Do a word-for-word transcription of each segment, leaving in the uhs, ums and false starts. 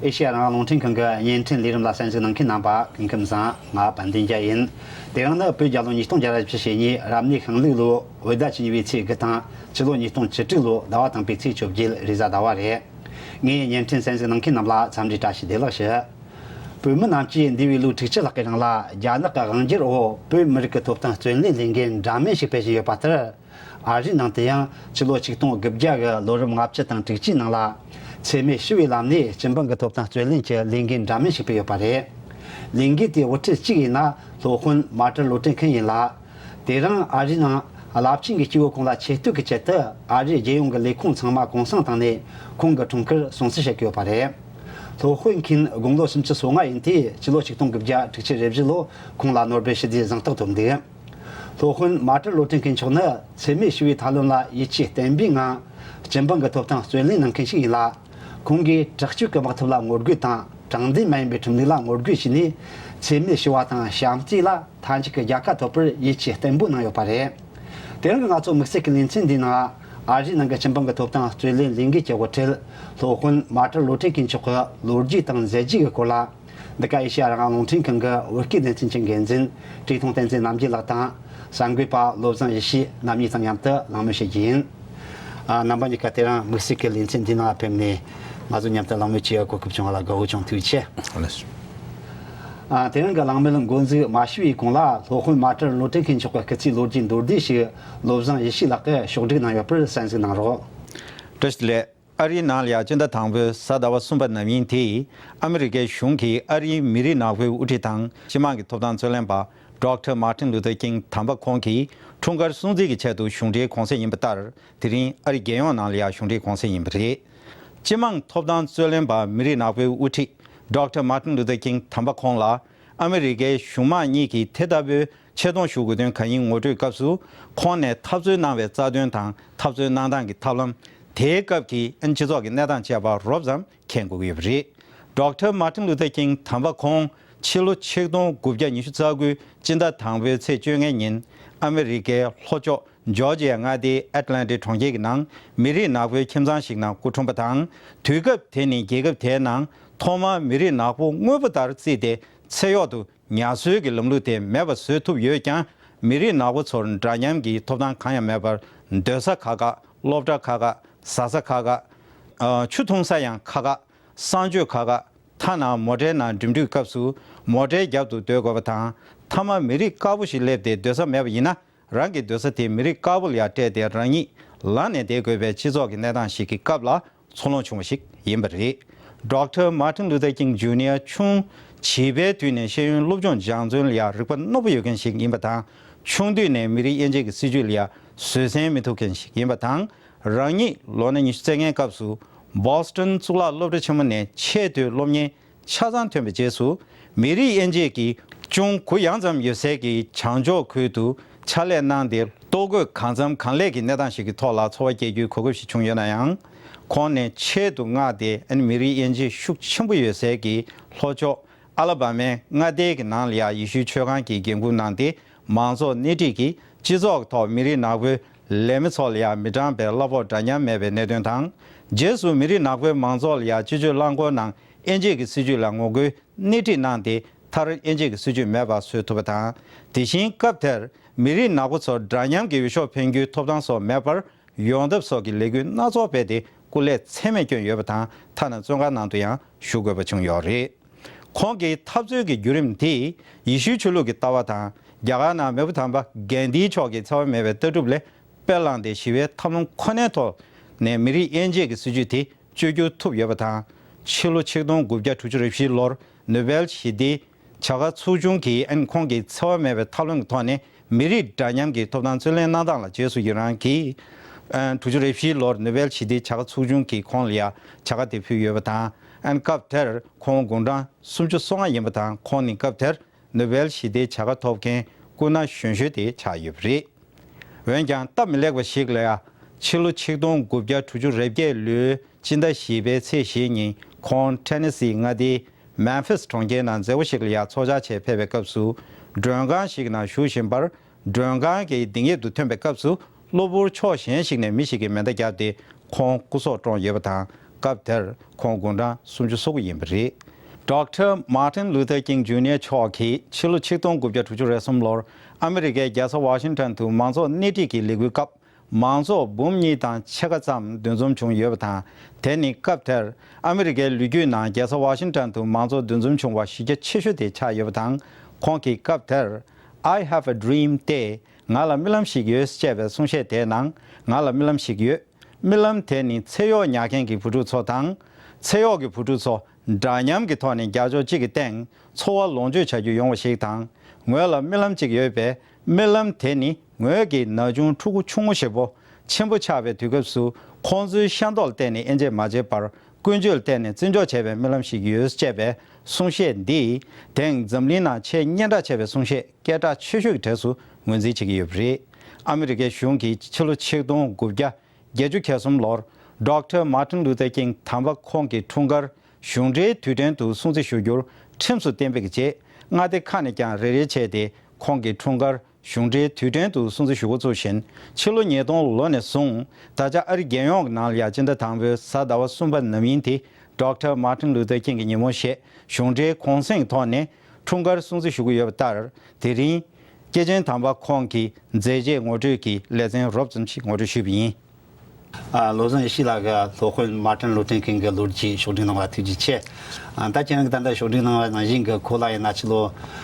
ཨེ་ཤེ་ཡ་རང་དབང་རླུང་འཕྲིན་ཁང་གི་བརྙན་འཕྲིན་ལས་རིམ་ལ་གསན་གཟིགས་གནང་མཁན་རྣམ་པ་སྐུ་ཁམས་བཟང་། ང་དཔལ་ལྡན་རྒྱལ་ཡིན། དེ་རིང་ནི་བོད་རྒྱལ་ལོ་ཉིས་སྟོང་བརྒྱ་དང་བཞི་བཅུ་ཞེ་གཉིས་རབ་གནས་ཤིང་ལུག་ལོ་བོད་ཟླ་བཅུ་གཉིས་པའི་ཚེས་དགུ་དང་ཕྱི་ལོ་ཉིས་སྟོང་བཅུ་དྲུག་ལོ་ཟླ་བ་དང་པོའི་ཚེས་བཅོ་བརྒྱད་རེས་གཟའ་ཟླ་བ་རེད། ངས་བརྙན་འཕྲིན་གསན་གཟིགས་གནང་མཁན་རྣམས་ལ་འཚམས་འདྲི་བཀྲ་ཤིས་བདེ་ལེགས་ཞུ། བོད་མི་རྣམས་ཀྱིས་འདས་པའི་ལོ་དྲུག་ཅུ་ལྷག་གི་རིང་ལ་རྒྱ་ནག་གི་དབང་སྒྱུར་འོག་བོད་མི་རིགས་ཀྱི་ཐོབ་ཐང་རྩོད་ལེན་ལས་འགུལ་འདྲ་མིན་ཞིག་སྤེལ་བཞིན་ཡོད་པ་ལྟར། ཨ་རིའི་ནང་དུ་ཡང་ཕྱི་ལོ་ཆིག་སྟོང་དགུ་བརྒྱ་གི་ལོ་རབས་ལྔ་བཅུ་དང་དྲུག་ཅུའི་ནང་ལ། འཚེ་མེད་ཞི་བའི་ལམ་ནས་སྤྱི་འབངས་ཀྱི་ཐོབ་ཐང་རྩོད་ལེན་གྱི་ལས་འགུལ་འདྲ་མིན་ཞིག་སྤེལ་ཡོད་པ་རེད། ལས་འགུལ་དེའི་དབུ་ཁྲིད་གཅིག་ཡིན་ན་སློབ་དཔོན་མར་ཏིན་ལུ་ཏེར་ཁིང་ཡིན་ལ། དེ་རིང་ཨ་རིའི་ནང་རླབས་ཆེན་གྱི་སྐྱེ་བོ་ཁོང་ལ་ཆེ་བསྟོད་ཀྱི་ཆེད་དུ་ཨ་རིའི་རྒྱལ་ཡོངས་ཀྱི་ལས་ཁུངས་ཚང་མ་གུང་སེང་བཏང་ནས་ཁོང་གི་འཁྲུངས་སྐར་སྲུང་བརྩི་བྱེད་ཀྱི་ཡོད་པ་རེད། སློབ་དཔོན་ཁིན་དགུང་ལོ་སུམ་ཅུ་སོ་ལྔ་ཡིན་དུས་ཕྱི་ལོ་ཆིག་སྟོང་དགུ་བརྒྱ་དྲུག་ཅུ་རེ་བཞི་ལོ་ཁོང་ལ་ནོ་སྦེལ་ཞི་བདེའི་གཟེངས་རྟགས་ཐོབ་འདུག་སློབ་དཔོན་མར་ཏིན་ལུ་ཏེར་ཁིང་མཆོག་ནི་འཚེ་མེད་ཞི་བའི་ཐབས་ལམ་ལ་ཡིད་ཆེས་བརྟན་པོའི་ངང་སྤྱི་འབངས་ཀྱི་ཐོབ་ཐང་རྩོད་ལེན་གནང་མཁན་ཞིག་ཡིན་ལ། ཁོང་གིས་དྲག་སྤྱོད་ཀྱི་དམག་འཐབ་ལ་ངོ་རྒོལ་དང་དྲང་བདེན་མ་ཡིན་པའི་ཁྲིམས་ལུགས་ལ་ངོ་རྒོལ་བྱས་ནས། འཚེ་མེད་ཞི་བ་དང་བྱམས་བརྩེ་ལ་མཐའ་མཇུག་གི་རྒྱལ་ཁ་ཐོབ་པར་ཡིད་ཆེས་བརྟན་པོ་གནང་ཡོད་པ་རེད། དེ་རིང་གི་ང་ཚོ་དམིགས་བསལ་གྱི་ལེ་ཚན་འདིའི་ནང་ཨ་རིའི་ནང་གི་སྤྱི་འབངས་ཀྱི་ཐོབ་ཐང་རྩོད་ལེན་ལས་འགུལ་གྱི་དབུ་ཁྲིད་སློབ་དཔོན་མར་ཏིན་ལུ་ཏེར་ཁིང་མཆོག་གི་ལོ་རྒྱུས་དང་མཛད་རྗེས་ཀྱི་སྐོར་ལ། འདི་ག་ཨེ་ཤེ་ཡ་རང་དབང་རླུང་འཕྲིན་ཁང་གི་བོད་སྐད་སྡེ་ཚན་གྱི་འགན་འཛིན་བཀྲས་མཐོང་བསྟན་འཛིན་རྣམ་རྒྱལ་ལགས་དང་གསར་འགོད་པ་བློ་བཟང་ཡེ་ཤེས་རྣམ་གཉིས་དང་མཉམ་དུ་གླེང་མོལ་བྱེད་རྒྱུ་ཡིན། ཨ། རྣམ་པ་གཉིས་ཀ་དེ་རིང་དམིགས་བསལ་གྱི་ལེ་ཚན་འདིའི་ནང་ཕེབས་ནས་ང་ཚོ་མཉམ་དུ་གླེང་མོལ་བྱེད་ཡ་གོ་སྐབས་བྱུང་བ་ལ་དགའ་བོ་བྱུང་། ཐུགས་རྗེ་ཆེ། ཨ། དེ་རིང་གི་གླེང་མོལ་འགོ་འཛུགས་མ་ཞུ་བའི་གོང་ལ་སློབ་དཔོན་མར་ཏིན་ལུ་ཏེར་ཁིང་མཆོག་གི་སྐུ་ཚེའི་ལོ་རྒྱུས་མདོར་བསྡུས་ཤིག་བློ་བཟང་ཡེ་ཤེས་ལགས་ཀྱིས་ཕྱོགས་སྒྲིག་གནང་ཡོད་པར་གསན་གཟིགས་གནང་རོགས། བཀྲ་ཤིས་བདེ་ལེགས། ཨ་རིའི་ནང་ལ་ཡ་སྤྱི་ཟླ་དང་པོའི་གཟའ་ཟླ་བ་གསུམ་པ་ནམ་ཡིན་དེ། ཨ་མི་རི་ཀའི་གཞུང་གིས་ཨ་རིའི་མི་རིགས་ནག་པོའི་དབུ་ཁྲིད་དང་སྤྱི་དམངས་ཀྱི་ཐོབ་ཐང་རྩོད་ལེན་པ་ཌོག་ཊར་མར་ཏིན་ལུ་ཐར་ཀིང་དམ་པ་ཁོང་གི་འཁྲུངས་སྐར་སྲུང་བརྩི་གི་ཆེད་དུ་གཞུང་འབྲེལ་གུང་སེང་ཡིན་པ་ལྟར། དེ་རིང་ཨ་རི་རྒྱལ་ཡོངས་ནང་ལ་ཡ་གཞུང་འབྲེལ་གུང་སེང་ཡིན་པ་རེད། སྤྱི་དམངས་ཐོབ་ཐང་རྩོད་ལེན་པ་མི་རིགས་ནག་པོའི་དབུ་ཁྲིད་ཌོག་ཊར་མར་ཏིན་ལུ་ཐར་ཀིང་དམ་པ་ཁོང་ལ། ཨ་མི་རི་ཀའི་གཞུང་དམངས་གཉིས་ཀྱིས་དེ་ལྟ་བུའི་ཆེ་མཐོང་ཞུ་དགོས་དོན་གང་ཡིན་ངོ་སྤྲོད་སྐབས་སུ། ཁོང་ནས་འཐབ་རྩོད་གནང་བའི་རྩ་དོན་དང་འཐབ་རྩོད་གནང་སྟངས་ཀྱི་ཐབས་ལམ། དེའི་སྐབས་ཀྱི་ཨན་སྤྱི་ཚོགས་ཀྱི་གནས་སྟངས་བཅས་པ་རོབ་ཙམ་མཁྱེན་དགོས་ཀྱི་ཡོད་པ་རེད། ཌོག་ཊར་མར་ཏིན་ལུ་ཐར་ཀིང་དམ་པ་ཁོང་ཕྱི་ལོ་ཆིག་སྟོང་དགུ་བརྒྱ་ཉི་ཤུ་རྩ་དགུའི་སྤྱི་ཟླ་དང་པོའི་ཚེས་བཅོ་ལྔ་ཉིན་ཨ་མི་རི་ཀའི་ལྷོ་ཕྱོགས་ཇོར་ཇི་ཡ་མངའ་སྡེའི་ཨེ་ཊ་ལན་ཊིག་གྲོང་ཁྱེར་གྱི་ནང་མི་རིགས་ནག་པོའི་ཁྱིམ་ཚང་ཞིག་ནང་སྐུ་འཁྲུངས་པ་དང་། དུས་སྐབས་དེ་ནི་རྒྱལ་ཁབ་དེའི་ནང་ཐོག་མར་མི་རིགས་ནག་པོ་དངོས་པོ་ལྟར་བརྩིས་ཏེ། ཚེ་གཡོག་ཏུ་ཉར་གསོའི་གི་ལམ་ལུགས་དེ་མེད་པ་བཟོ་ཐུབ་ཡོད་ཀྱང་། མི་རིགས་ནག་པོ་ཚོར་འདྲ་མཉམ་གྱི་ཐོབ་ཐང་གང་ཡང་མེད་པར། སྡོད་ས་ཁག་ཁག་སློབ་གྲྭ་ཁག་ཁག་ཟ་ས་ཁག་ཁག་ཨ། ཆུ་འཐུང་ས་ཡང་ཁག་ཁག་གསང་སྤྱོད་ཁག་ཁག་ཐ་ན་མོ་ཊའི་ནང་འགྲིམ་དུས་སྐབས་སུ་མོ་ཊའི་རྒྱབ་ཏུ་སྡོད་དགོས་པ་དང་། མཐའ་མ་མི་རིགས་དཀར་པོ་ཞིག་སླེབས་ཏེ་སྡོད་ས་མེད་པ་ཡིན་ན། རང་གི་སྡོད་ས་དེ་མི་རིགས་དཀར་པོ་ལ་ཡ་སྤྲད་དེ་རང་ཉིད་ལངས་ནས་བསྡད་དགོས་པའི་སྤྱི་ཚོགས་ཀྱི་གནས་སྟངས་ཤིག་གི་སྐབས་ལ་འཚོ་ལོང་བྱུང་བ་ཞིག་ཡིན་པ་རེད། ཌོག་ཊར་མར་ཏིན་ལུ་ཐར་ཀིང་ཇུ་ནི་ཡར་ཆུང་བྱིས་པའི་དུས་ནས་ཤེས་ཡོན་སློབ་སྦྱོང་སྦྱང་བརྩོན་ལ་ཡ་རིག་པ་རྣོ་པོ་ཡོད་མཁན་ཞིག་ཡིན་པ་དང་། ཆུང་དུས་ནས་མི་རིགས་དབྱེ་འབྱེད་ཀྱི་སྲིད་ཇུས་ལ་ཡ་བཟོད་བསྲན་མི་ཐུབ་མཁན་ཞིག་ཡིན་པ་དང་། རང་ཉིད་ལོ་ན་ཉི་ཤུ་རྩ་ལྔའི་སྐབས་སུ་བོ་སི་ཊོན་གཙུག་ལག་སློབ་གྲྭ་ཆེན་མོ་ནས་ཆེས་མཐོའི་སློབ་གཉེར་ཆ་ཚང་ཐོན་པའི་རྗེས་སུ། མི་རིགས་དབྱེ་འབྱེད་ཀྱི་ཅུང་གུ་ཡངས་ཙམ་ཡོད་སའི་གི་བྱང་ཕྱོགས་ཁུལ་དུ་ཕྱག་ལས་གནང་སྟེ། ལྟོ་གོས་གང་འཚམ་གང་ལེགས་ཀྱི་གནས་སྟངས་ཤིག་གི་ཐོག་ལ་འཚོ་བ་སྐྱེལ་རྒྱུའི་གོ་སྐབས་ཤིག་བྱུང་ཡོད་ན་ཡང་། ཁོང་ནས་ཆེད་དུ་མངགས་ཏེ་ཨ་ནི་མི་རིགས་དབྱེ་འབྱེད་ཤུགས་ཆེན་པོ་ཡོད་སའི་གི་ལྷོ་ཕྱོགས་ཨ་ལ་བ་མའི་མངའ་སྡེའི་གི་ནང་ལ་ཡ་ཡེ་ཤུའི་ཆོས་ཁང་གི་འགན་འཁུར་གནང་སྟེ། མང་ཚོགས་སྣེ་ཁྲིད་ཀྱིས་སྤྱི་ཚོགས་ཀྱི་ཐོག་མི་རིགས་ནག་པོའི་ལས་མི་ཚོ་ལ་ཡང་མི་དྲང་བའི་གླ་ཕོགས་འདྲ་མཉམ་མེད་པའི་གནད་དོན་དང་། རྗེས་སུ་མི་རིགས་ནག་པོའི་མང་ཚོགས་ལ་ཡང་སྤྱི་སྤྱོད་རླངས་འཁོར་ནང་དབྱེ་འབྱེད་ཀྱི་སྲིད་ཇུས་ལ་ངོ་རྒོལ་སྣེ་ཁྲིད་གནང་སྟེ། མཐར་དབྱེ་འབྱེད་ཀྱི་སྲིད་ཇུས་མེད་པ་བཟོ་ཐུབ་པ་དང་། དེ་བཞིན་སྐབས་དེར་མི་རིགས་ནག་པོ་ཚོར་འདྲ་མཉམ་གྱི་འོས་ཤོག་འཕེན་རྒྱུའི་ཐོབ་ཐང་སོགས་མེད་པར་ཡོང་ཐབས་སོགས་ཀྱི་ལས་འགུལ་སྣ་ཚོགས་སྤེལ་ཏེ་སྐུ་ལས་ཚད་མེད་བསྐྱོན་ཡོད་པ་དང་། ཐ་ན་བཙོན་ཁང་ནང་དུ་ཡང་བཞུགས་དགོས་པ་བྱུང་ཡོད་རེད། ཁོང་གི་འཐབ་རྩོད་ཀྱི་བརྒྱུད་རིམ་དེས་ཡེ་ཤུའི་ཆོས་ལུགས་ཀྱི་ལྟ་བ་དང་། རྒྱ་གར་ནང་མེས་པོ་དམ་པ་གྷན་དྷི་མཆོག་གི་འཚེ་བ་མེད་པའི་ལྟ་གྲུབ་ལས་དཔེ་བླངས་ཏེ་ཞི་བའི་ཐབས་ལམ་ཁོ་ནའི་ཐོག་ནས་མི་རིགས་དབྱེ་འབྱེད་ཀྱི་སྲིད་ཇུས་དེ་བཅོས་བསྒྱུར་ཐུབ་ཡོད་པ་དང་། ཕྱི་ལོ་ཆིག་སྟོང་དགུ་བརྒྱ་དྲུག་ཅུ་རེ་བཞིའི་ལོར་ནོ་བེལ་ཞི་བདེའི་བྱ་དགའ་ཚོགས་ཆུང་གིས་ཨན་ཁོང་གི་འཚེ་བ་མེད་པའི་ཐབས་ལམ་གྱི་ཐོག་ནས་མི་རིགས་འདྲ་མཉམ་གྱི་ཐོབ་ཐང་རྩོད་ལེན་གནང་སྟངས་ལ་རྗེས་སུ་ཡི་རང་གིས། ཨན་དྲུག་ཅུ་རེ་བཞིའི་ལོར་ནོ་བེལ་ཞི་བདེའི་བྱ་དགའ་ཚོགས་ཆུང་གིས་ཁོང་ལ་ཡ་བྱ་དགའ་དེ་ཕུལ་ཡོད་པ་དང་། ཨན་སྐབས་དེར་ཁོང་དགུང་གྲངས་སུམ་ཅུ་སོ་ལྔ་ཡིན་པ་དང་། ཁོང་ནི་སྐབས་དེར་ནོ་བེལ་ཞི་བདེའི་བྱ་དགའ་ཐོབ་མཁན་སྐུ་ན་གཞོན་ཤོས་དེ་ཆགས་ཡོད་པ་རེད། འོན་ཀྱང་སྟབས་མི་ལེགས་པ་ཞིག་ལ་ཡ། ཕྱི་ལོ་ཆིག་སྟོང་དགུ་བརྒྱ་དྲུག་ཅུ་རེ་བརྒྱད་ལོའི་སྤྱི་ཟླ་བཞི་པའི་ཚེས་བཞི་ཉིན་ཁོང་ཊེ་ནེ་སི་མངའ་སྡེའི་མེམ་ཕིས་གྲོང་ཁྱེར་ནང་མཛད་སྒོ་ཞིག་ལ་ཡ་ཚོགས་བཅར་ཆེད་ཕེབས་པའི་སྐབས་སུ། མགྲོན་ཁང་ཞིག་ནང་བཞུགས་བཞིན་པར། མགྲོན་ཁང་གི་གདིང་དབྱིབས་དུ་ཐོན་པའི་སྐབས་སུ། གློ་བུར་ཕྱོགས་གཞན་ཞིག་ནས་མི་ཞིག་གིས་མེ་མདའ་བརྒྱབ་སྟེ་ཁོང་སྐུ་སྲོག་བཀྲོངས་ཡོད་པ་དང་། སྐབས་དེར་ཁོང་དགུང་གྲངས་སུམ་ཅུ་སོ་དགུ་ཡིན་པ་རེད། Doctor Martin Luther King Junior མཆོག་གིས་ཕྱི་ལོ་ཆིག་སྟོང་དགུ་བརྒྱ་དྲུག་ཅུ་རེ་གསུམ་ལོར་ཨ་མི་རི་ཀའི་རྒྱལ་ས་ཝ་ཤིང་ཊོན་དུ་མང་ཚོགས་སྣེ་ཁྲིད་ཀྱི་ལས་འགུལ་སྐབས། མང་ཚོགས་འབུམ་གཉིས་དང་ཕྱེད་ཀ་ཙམ་འདུ་འཛོམས་བྱུང་ཡོད་པ་དང་། དེ་ནི་སྐབས་དེར་ཨ་མི་རི་ཀའི་ལོ་རྒྱུས་ནང་རྒྱལ་ས་ཝ་ཤིང་ཊོན་དུ་མང་ཚོགས་འདུ་འཛོམས་བྱུང་བ་གཞི་རྒྱ་ཆེ་ཤོས་དེ་ཆགས་ཡོད་པ་དང་། ཁོང་གིས་སྐབས་དེར། I have a dream སྟེ། ང་ལ་རྨི་ལམ་ཞིག་ཡོད། ཅེས་པའི་གསུང་བཤད་དེའི་ནང་། ང་ལ་རྨི་ལམ་ཞིག་ཡོད། རྨི་ལམ་དེ་ནི་ཚེ་གཡོག་ཉར་མཁན་གྱི་བུ་ཕྲུག་ཚོ་དང་། ཚེ་གཡོག་གི་བུ་ཕྲུག་ཚོ་འདྲ་མཉམ་གྱི་ཐོག་ནས་རྒྱབ་སྐྱོར་གཅིག་གི་སྟེང་འཚོ་བ་ལོངས་སྤྱོད་བྱ་རྒྱུ་ཡོང་བ་ཞིག་དང་། ངོས་ལ་རྨི་ལམ་གཅིག་ཡོད་པས། རྨི་ལམ་དེ་ནི་ངོས་ཀྱི་ན་ཆུང་ཕྲུ་གུ་ཆུང་ངུ་ཞེ་པོ་ཆེན་པོ་ཆགས་པའི་དུས་སྐབས་སུ། ཁོང་ཚོའི་ཤ་མདོག་ལ་བལྟས་ནས་དབྱེ་འབྱེད་མ་བྱེད་པར། ཀུན་སྤྱོད་ལ་བལྟས་ནས་བརྩི་འཇོག་བྱས་པའི་རྨི་ལམ་ཞིག་ཡོད། ཅེས་པའི་གསུང་བཤད་འདིས། དེང་འཛམ་གླིང་ནང་ཆེས་སྙན་གྲགས་ཆེ་བའི་གསུང་བཤད་སྐད་གྲགས་ཆེ་ཤོས་ཀྱི་གྲས་སུ་ངོས་འཛིན་བྱེད་ཀྱི་ཡོད་པ་རེད། ཨ་མི་རི་ཀའི་གཞུང་གིས་ཕྱི་ལོ་ཆིག་སྟོང་དགུ་བརྒྱ་བརྒྱད་ཅུ་གྱ་གསུམ་ལོར། Doctor Martin Luther King དམ་པ་ཁོང་གི་འཁྲུངས་སྐར་གཞུང་འབྲེལ་དུས་དྲན་དུ་སྲུང་བརྩི་ཞུ་རྒྱུར་ཁྲིམས་སུ་གཏན་འབེབས་ཀྱི་རྗེས། མངའ་སྡེ་ཁག་ནས་ཀྱང་རེ་རེ་བྱས་ཏེ། ཁོང་གི་འཁྲུངས་སྐར་གཞུང་འབྲེལ་དུས་དྲན་དུ་སྲུང་བརྩི་ཞུ་འགོ་ཚུགས་བཞིན། ཕྱི་ལོ་ཉིས་སྟོང་ལོ་ནས་བཟུང་། ད་ཆ་ཨ་རི་རྒྱལ་ཡོངས་ཀྱི་ནང་ལ་ཡང་སྤྱི་ཟླ་དང་པོའི་གཟའ་ཟླ་བ་གསུམ་པ་ནམ་ཡིན་དེ། Doctor Martin Luther King གི་ཉིན་མོ་ཞེས་གཞུང་འབྲེལ་གུང་སེང་ཐོག་ནས་འཁྲུངས་སྐར་སྲུང་བརྩི་ཞུ་གི་ཡོད་པ་ལྟར། དེ་རིང་། སྐྱེས་ཆེན་དམ་པ་ཁོང་གི་མཛད་རྗེས་ངོ་སྤྲོད་ཀྱི་ལེ་ཚན་རོབ་ཙམ་ཞིག་ངོ་སྤྲོད་ཞུས་པ་ཡིན། ཨ། བློ་བཟང་ཡེ་ཤེས་ལགས་ཀྱི་སློབ་དཔོན་མར་ཏིན་ལུ་ཐེར་ཀིང་གི་ལོ་རྒྱུས་ཕྱོགས་སྒྲིག་གནང་བ་ཐུགས་རྗེ་ཆེ། ཨ། ད་ཁྱེད་རང་གིས་ད་ལྟ་ཕྱོགས་སྒྲིག་གནང་བ་ནང་བཞིན་གྱི། ཁོ་ལ་ཡིན་ན་ཕྱི་ལོ་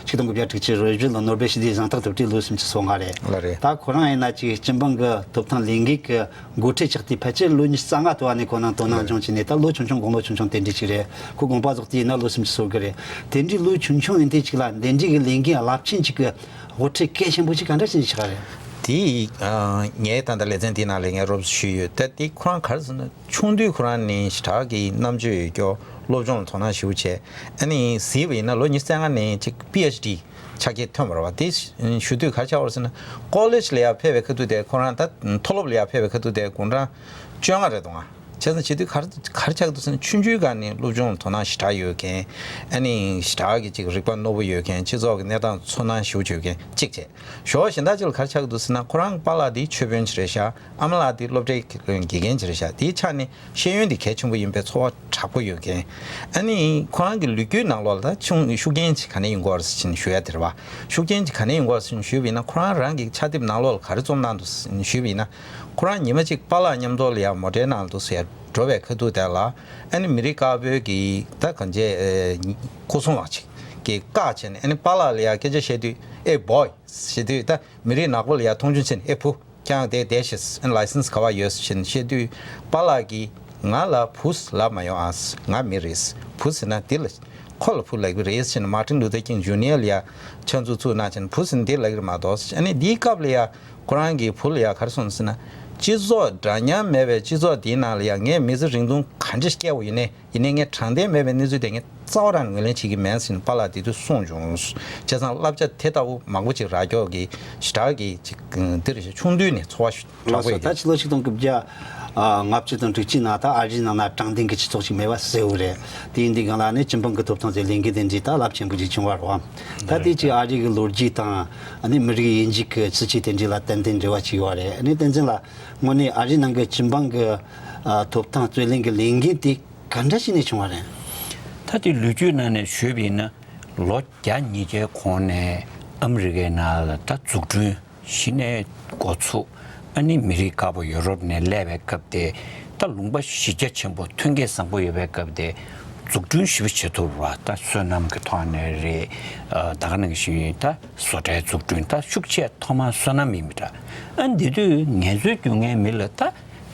ཆིག་སྟོང་དགུ་བརྒྱ་དྲུག་ཅུ་རེ་བཞི་ལོ་ནོ་སྦེལ་ཞི་བདེའི་གཟེངས་རྟགས་ཐོབ་གྲས་ལོ་སུམ་ཅུ་སོ་ལྔ་རེད། ལགས་རེད། ད་ཁོ་རང་ཡིན་ན་ཅིག་སྤྱི་འབངས་ཀྱི་ཐོབ་ཐང་ལས་འགུལ་གྱི་འགོ་ཁྲིད་ཆགས་དུས། ཕལ་ཆེར་ལོ་ཉི་ཤུ་རྩ་ལྔ་དུ་བ་ནས་ཁོ་རང་དོ་སྣང་ལགས་རེད། སྦྱོང་བྱས་ནས། ད་ལོ་ཆུང་ཆུང་། དགུང་ལོ་ཆུང་ཆུང་དེ་འདྲ་ཅིག་རེད། ཁོ་དགོངས་པ་རྫོགས་དུས་ཡིན་ན་ལོ་སུམ་ཅུ་སོ་དགུ་རེད། དེ་འདྲའི་ལོ་ཆུང་ཆུང་ཡིན་དུས་ཅིག་ལ་འདི་འདྲའི་གི་ལས་འགན་རླབས་ཆེན་ཅིག་གི་དབུ་ཁྲིད་གལ་ཆེན་པོ་ཅིག་ག་འདྲ་ཞིག་ཆགས་རེད། དེ། ཨ། ངས་ད་ལྟ་ལེ་ཚན་དེའི་ནང་ལ་ངས་རོབ་ཙམ་ཞུས་ཡོད། ད་དེ་ཁོ་རང་ག་རེ་ཟེར་ན། ཆུང་དུས་ཁོ་རང་ནི་ཞེ་དྲག་གི་རྣམ་དཔྱོད་ཡོད་ཀྱོག་སློབ་སྦྱོང་ལ་དོ་སྣང་ཞེ་པོ་བྱས། ཨ་ནི་གཟིགས་པ་ཡིན་ན་ལོ་ཉི་ཤུ་རྩ་ལྔ་ནས་ཅིག་པི་ཨེཆ་ཌི་ཕྱག་འཁྱེར་ཐོན་པ་རེད་བ། དེ་ཞུ་དུས་ག་རེ་ཆགས་པ་རེད་ཟེར་ན། ཀོ་ལེཇ་ལ་ཡར་ཕེབས་པའི་ཁ་ཐུག་དེ། ཁོ་རང་ད་མཐོ་སློབ་ལ་ཡར་ཕེབས་པའི་ཁ་ཐུག་དེ་དགུང་གྲངས་བཅོ་ལྔ་རེད་འདུག་ཨ། བྱས་ཙང་བྱེད་དུས་ག་རེ་ག་རེ་ཆགས་འདུག་ཟེར་ན། ཆུང་ཆུང་སྒང་ནས་སློབ་སྦྱོང་ལ་དོ་སྣང་ཞེ་དྲག་ཡོད་མཁན། ཨ་ནི་ཞེ་དྲག་གི་ཅིག་རིག་པ་རྣོ་པོ་ཡོད་མཁན། སྤྱི་ཚོགས་ཀྱི་གནས་སྟངས་ཚོར་སྣང་ཞེ་པོ་ཅིག་ཡོད་མཁན་གཅིག་བྱས། ཞོགས་གཞན་དག་ཅིག་ལ་ག་རེ་ཆགས་འདུག་ཟེར་ན། ཁོ་རང་གི་པཱ་ལགས་དེ་ཆོས་དཔོན་ཅིག་རེད་ཤག་ཨ་མ་ལགས་དེ་སློབ་གྲྭའི་དགེ་རྒན་ཅིག་རེད་ཤག་དེའི་ཆ་ནས་ཤེས་ཡོན་དེ་གལ་ཆེན་པོ་ཡིན་པའི་ཚོར་བ་དྲག་པོ་ཡོད་མཁན། ཨ་ནི་ཁོ་རང་གི་ལོ་རྒྱུས་ནང་ལོགས་ལ་ད་ཆུང་ཤུགས་རྐྱེན་ཅིག་ག་ནས་ཡོང་གི་ཡོད་རེད་ཟེར་ཞུ་ཡ་དེ་རེད་བ། ཤུགས་རྐྱེན་ཅིག་ག་ནས་ཡོང་གི་ཡོད་རེད་ཟེར་ཞུས་པ་ཡིན་ན། ཁོ་རང་རང་གི་ཕྱག་དེབ་ནང་ལོགས་ལ་ག་རེ་རྩོམ་གནང་འདུག་ཟེར་ཞུས་པ་ཡིན་ན། ཁོ་རང་ཉི་མ་གཅིག་པཱ་ལགས་མཉམ་དུ་ལ་ཡར་མོ་ཊའི་ནང་ལ་འདུག་སེ་ཡར་འགྲོ་བའི་ཁ་ཐུག་དེ་ལ། ཨ་ནི་མི་རིགས་དཀར་པོའི་གི་ད་གང་བྱས། ཨེ། སྐུ་སྲུང་བ་ཅིག་གིས་བཀག་བྱས་ནས། ཨ་ནི་པཱ་ལགས་ལ་ཡར་སྐད་ཆ་བཤད་དུས། ཨེ་བོའི་ཟེར་དུས། ད་མི་རིགས་ནག་པོ་ལ་ཡར་མཐོང་ཆུང་བྱས་ནས། ཨེ་བུ། ཁྱེད་རང་དེ་བསྡད་ཤིག་ཨ་ནི་ལའི་སེན་སི་ག་པར་ཡོད་ཟེར་བཤད་དུས། པཱ་ལགས་ཀྱིས་ང་ལ་བུ་ཟེར་ལབ་མ་ཡོང་ཨ། ང་མི་རེད། བུ་ཟེར་ན་འདི་ལ། ཁོ་ལ་བུ་ལབ་ཀྱི་རེད་ཟེར་ནས། མར་ཏིན་ལུ་ཐར་ཀིང་ཇུ་ནི་ཡར་ལ་ཡ་ཆ་འཛུགས་ཚུགས་གནང་བྱས་ནས། བུ་ཟེར་ན་འདི་ལབ་ཀྱི་རེད་མ་གཏོགས་ཟེར། ཨ་ནི་འདིའི་སྐབས་ལ་ཡ་ཁོ་རང་གི་བུ་ལ་ཡ་ག་རེ་གསུངས་ཟེར་ན། སྤྱི་ཚོགས་འདྲ་མཉམ་མེད་པའི་སྤྱི་ཚོགས་འདིའི་ནང་ལ་ཡ་ངས་མི་ཚེ་རིང་ཐུང་ག་འདྲ་སྐྱེལ་བ་ཡིན་ནའི། ཡིན་ནའི་ངས་དྲང་བདེན་མེད་པའི་གནས་ཚུལ་དེ་ངས་རྩ་བ་རང་ངོས་ལེན་བྱེད་ཀྱི་མེད་ཟེར་ནས་པཱ་ལགས་དེ་དུས་གསུངས་བྱུང་། བྱས་ཙང་བསླབ་བྱ་དེ་ལྟ་བུ་མང་པོ་ཅིག་རག་ཀྱོག་གི་ཞེ་དྲག་གི་ཅིག་འདིར་ཆུང་དུས་ནས་ཚོར་བ་ཞུ་དྲག་པོ་ཡོད། ད་ཕྱི་ལོ་ཆིག་སྟོང་དགུ་བརྒྱ་ལྔ་བཅུ་དང་དྲུག་ཅུའི་ནང་ད་ཨ་རིའི་ནང་ན་དྲང་བདེན་གྱི་སྤྱི་ཚོགས་ཤིག་མེད་པ་གསལ་བོ་རེད། དེ་ཡིན་དུས་སྒང་ལ་ནི་སྤྱི་འབངས་ཀྱི་ཐོབ་ཐང་ཟེར་ལས་འགུལ་དེ་འདྲའི་ད་རླབས་ཆེན་པོ་ཅིག་བྱུང་བ་རེད་བ། ད་དེ་ཅིག་ཨ་རི་གི་ལོ་རྒྱུས་དང་ནི་མི་རིགས་དབྱེ་འབྱེད་ཀྱི་སྲིད་བྱུས་དེ་འདྲའི་ལ་ཏན་ཏན་འབྲེལ་བ་ཅིག་ཡོད་རེད། ནི་བསྟན་འཛིན་ལགས། དངོས་གནས་ཨ་རིའི་ནང་གི་སྤྱི་འབངས་ཀྱི་ཐོབ་ཐང་རྩོད་ལེན་གྱི་ལས་འགུལ་དེ་ག་འདྲ་ཞིག་ནས་བྱུང་བ་རེད། ད་དེ་ལོ་རྒྱུས་ནང་ནས་ཞུས་པ་ཡིན་ན། ལོ་བརྒྱ་ཉིས་བརྒྱའི་གོང་ནས་ཨ་མི་རི་ཀའི་ནང་ལ་ད་འཛུགས་སྐྲུན་གཞི་ནས་འགོ་ཚུགས། ཨ་ནི་མི་རིགས་དཀར་པོ་ཡོ་རོབ་ནས་སླེབས་པའི་སྐབས་དེ། ད་ལུང་པ་གཞི་རྒྱ་ཆེན་པོ་ཐོན་སྐྱེད་བཟང་པོ་ཡོད་པའི་སྐབས་དེ། འཛུགས་སྐྲུན་ཞེ་པོ་བྱེད་ཐུབ་པ། ད་སོ་ནམ་གྱི་ཐོག་ནས་རེད། ཨ། ད་ག་ནང་བཞིན་ད་བཟོ་གྲྭའི་འཛུགས་སྐྲུན། ད་ཤུགས་ཆེ་ཐོག་མར་སོ་ནམ་ཡིན་པ་འདྲ། ཨ། འདི་དུས་ངལ་རྩོལ་རྒྱུག་མཁན་མི་ལ་ད་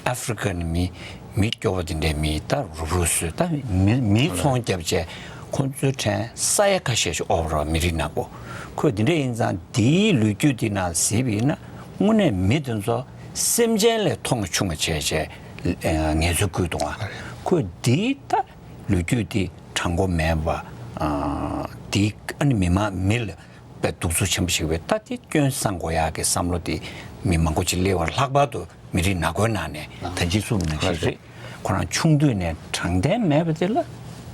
ཨ་ཧྥི་རི་ཀ་ནས་མི། མི་སྐྱོ་བོ་དེ་འདྲའི་མི་ད་རུབ་རུབ་བཟོས། ད་མི་མིའི་ཚོང་རྒྱབ་བྱས། ཁོང་ཚོའི་ཕྲན་ས་ཡ་ཁ་ཤས་ཤིག་ཨོ་བ་རོ་མི་རིགས་ནག་པོ། ཁོས་འདི་འདྲ་ཡིན་ཙང་། འདིའི་ལོ་རྒྱུས་འདི་ནང་གཟིགས་པ་ཡིན་ན། དངོས་གནས་མི་དེ་ཚོ་སེམས་ཅན་ལས་མཐོ་ངོ་ཆུང་ངོ་བྱས་བྱས་ངལ་རྩོལ་བསྐུལ་འདུག་ཨ། ཁོས་འདིའི་ད་ལོ་རྒྱུས་འདི་དྲང་པོ་མེད་པ། ཨ། འདི་ཨ་ནི་མི་མང་མི་ལ་པའི་གདུག་རྩུབ་ཆེན་པོ་ཞིག་བས། ད་དེ་སྐྱོན་བསང་དགོས་ཡག་གི་བསམ་བློ་དེ་མི་མང་པོ་ཅིག་སླེབས་པ་རེད། ལྷག་པར་དུ་མི་རིགས་ནག་པོའི་ནང་ནས། ད་གིན་གསུངས་པ་ནང་བཞིན་རེད། ཁོ་རང་ཆུང་དུས་ནས་དྲང་བདེན་མེད་པ་དེ་ལ་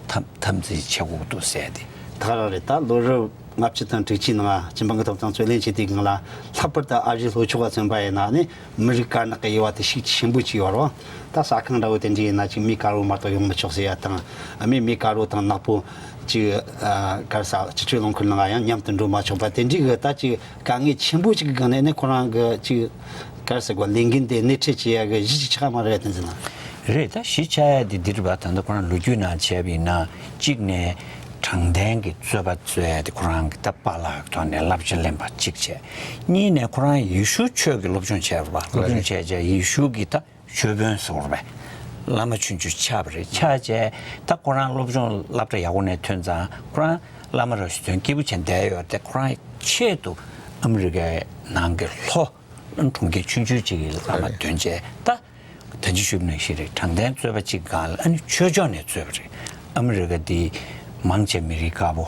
འཐབ་འཐབ་འཛིང་བྱེད་དགོས་འདུག་ཟེར་ཏེ། ད་ག་རང་རེད། ད་ལོ་རབས་ལྔ་བཅུ་དང་དྲུག་ཅུའི་ནང་སྤྱི་འབངས་ཀྱི་ཐོབ་ཐང་རྩོད་ལེན་བྱེད་དུས་སྒང་ལ། ལྷག་པར་དུ་ཨ་རིའི་ལྷོ་ཕྱོགས་ལ་མཚོན་པ་ཡིན་ན་ནི་མི་རིགས་དཀར་ནག་གི་དབྱེ་བ་དེ་ཤུགས་ཆེན་པོ་ཅིག་ཡོད་རེད་བ། ད་ཟ་ཁང་འདྲ་བོ་དེ་འདྲ་ཡིན་ན་ཅིག་མི་དཀར་པོ་མ་གཏོགས་ཡོང་མི་ཆོག་ཟེར་ཡ་དང་། ཨ་མི་མི་དཀར་པོ་དང་ནག་པོ་ཅིག་ཨ་ག་རེ་ཟ། སྤྱི་སྤྱོད་རླངས་འཁོར་ནང་ཡང་མཉམ་དུ་འགྲོ་མ་ཆོག་པ་དེ་འདྲའི་གི་ད་ཅིག་དཀའ་ངལ་ཆེན་པོ་ཅིག་གི་སྒང་ནས་ནི་ཁོ་རང་གི་ཅིག་ག་རེ་ཟེར་དགོས། ལས་འགན་དེ་སྣེ་ཁྲིད་བྱེད་ཡ་གི་གཞི་ཅིག་ཆགས་མ་རེད་བསྟན་ཟིན་ན། རེད། ད་གཞི་ཆགས་ཡ་དེ་འདི་རེད་པ། ད་ལྟ་ཁོ་རང་ལོ་རྒྱུས་ནང་བྱས་པ་ཡིན་ན། གཅིག་ནས་དྲང་བདེན་གྱི་རྩོད་པ་རྩོད་ཡ་དེ་ཁོ་རང་གི་ད་པཱ་ལགས་ཀྱི་ཐོག་ནས་བསླབ་བྱ་ལེན་པ་གཅིག་བྱས། གཉིས་ནས་ཁོ་རང་ཡེ་ཤུ་ཆོས་ཀྱི་སློབ་སྦྱོང་བྱས་པ། སློབ་སྦྱོང་བྱས་བྱས་ཡེ་ཤུ་གི་ད་ཆོས་དཔོན་ཟེར་བ། བླ་མ་ཆུང་ཆུང་ཆགས་པ་རེད། ཆགས་བྱས་ད་ཁོ་རང་སློབ་སྦྱོང་སློབ་གྲྭ་ཡག་པོ་ནས་ཐོན་ཙང་ཁོ་རང་བླ་མ་རབ་ཞིག་ཐོན་སྐྱིད་པོ་བྱས་བསྡད་ཡོད་དེ། ཁོ་རང་ཆེད་དུ་ཨ་མི་རི་ཀའི་ནང་གི་ལྷོ་གྲོང་ཁྱེར་ཆུང་ཆུང་ཅིག་གི་བླ་མ་ཐོན་བྱས། ད་ད་ཅི་ཞུས་པ་ནང་བཞིན་རེད། དྲང་བདེན་རྩོད་པ་གཅིག་སྒང་ལ་ཨ་ནི་ཆོས་ཕྱོགས་ནས་རྩོད་པ་རེད། ཨ་མི་རི་ཀ་འདི་མང་ཆེ་མི་རིགས་དཀར་པོ།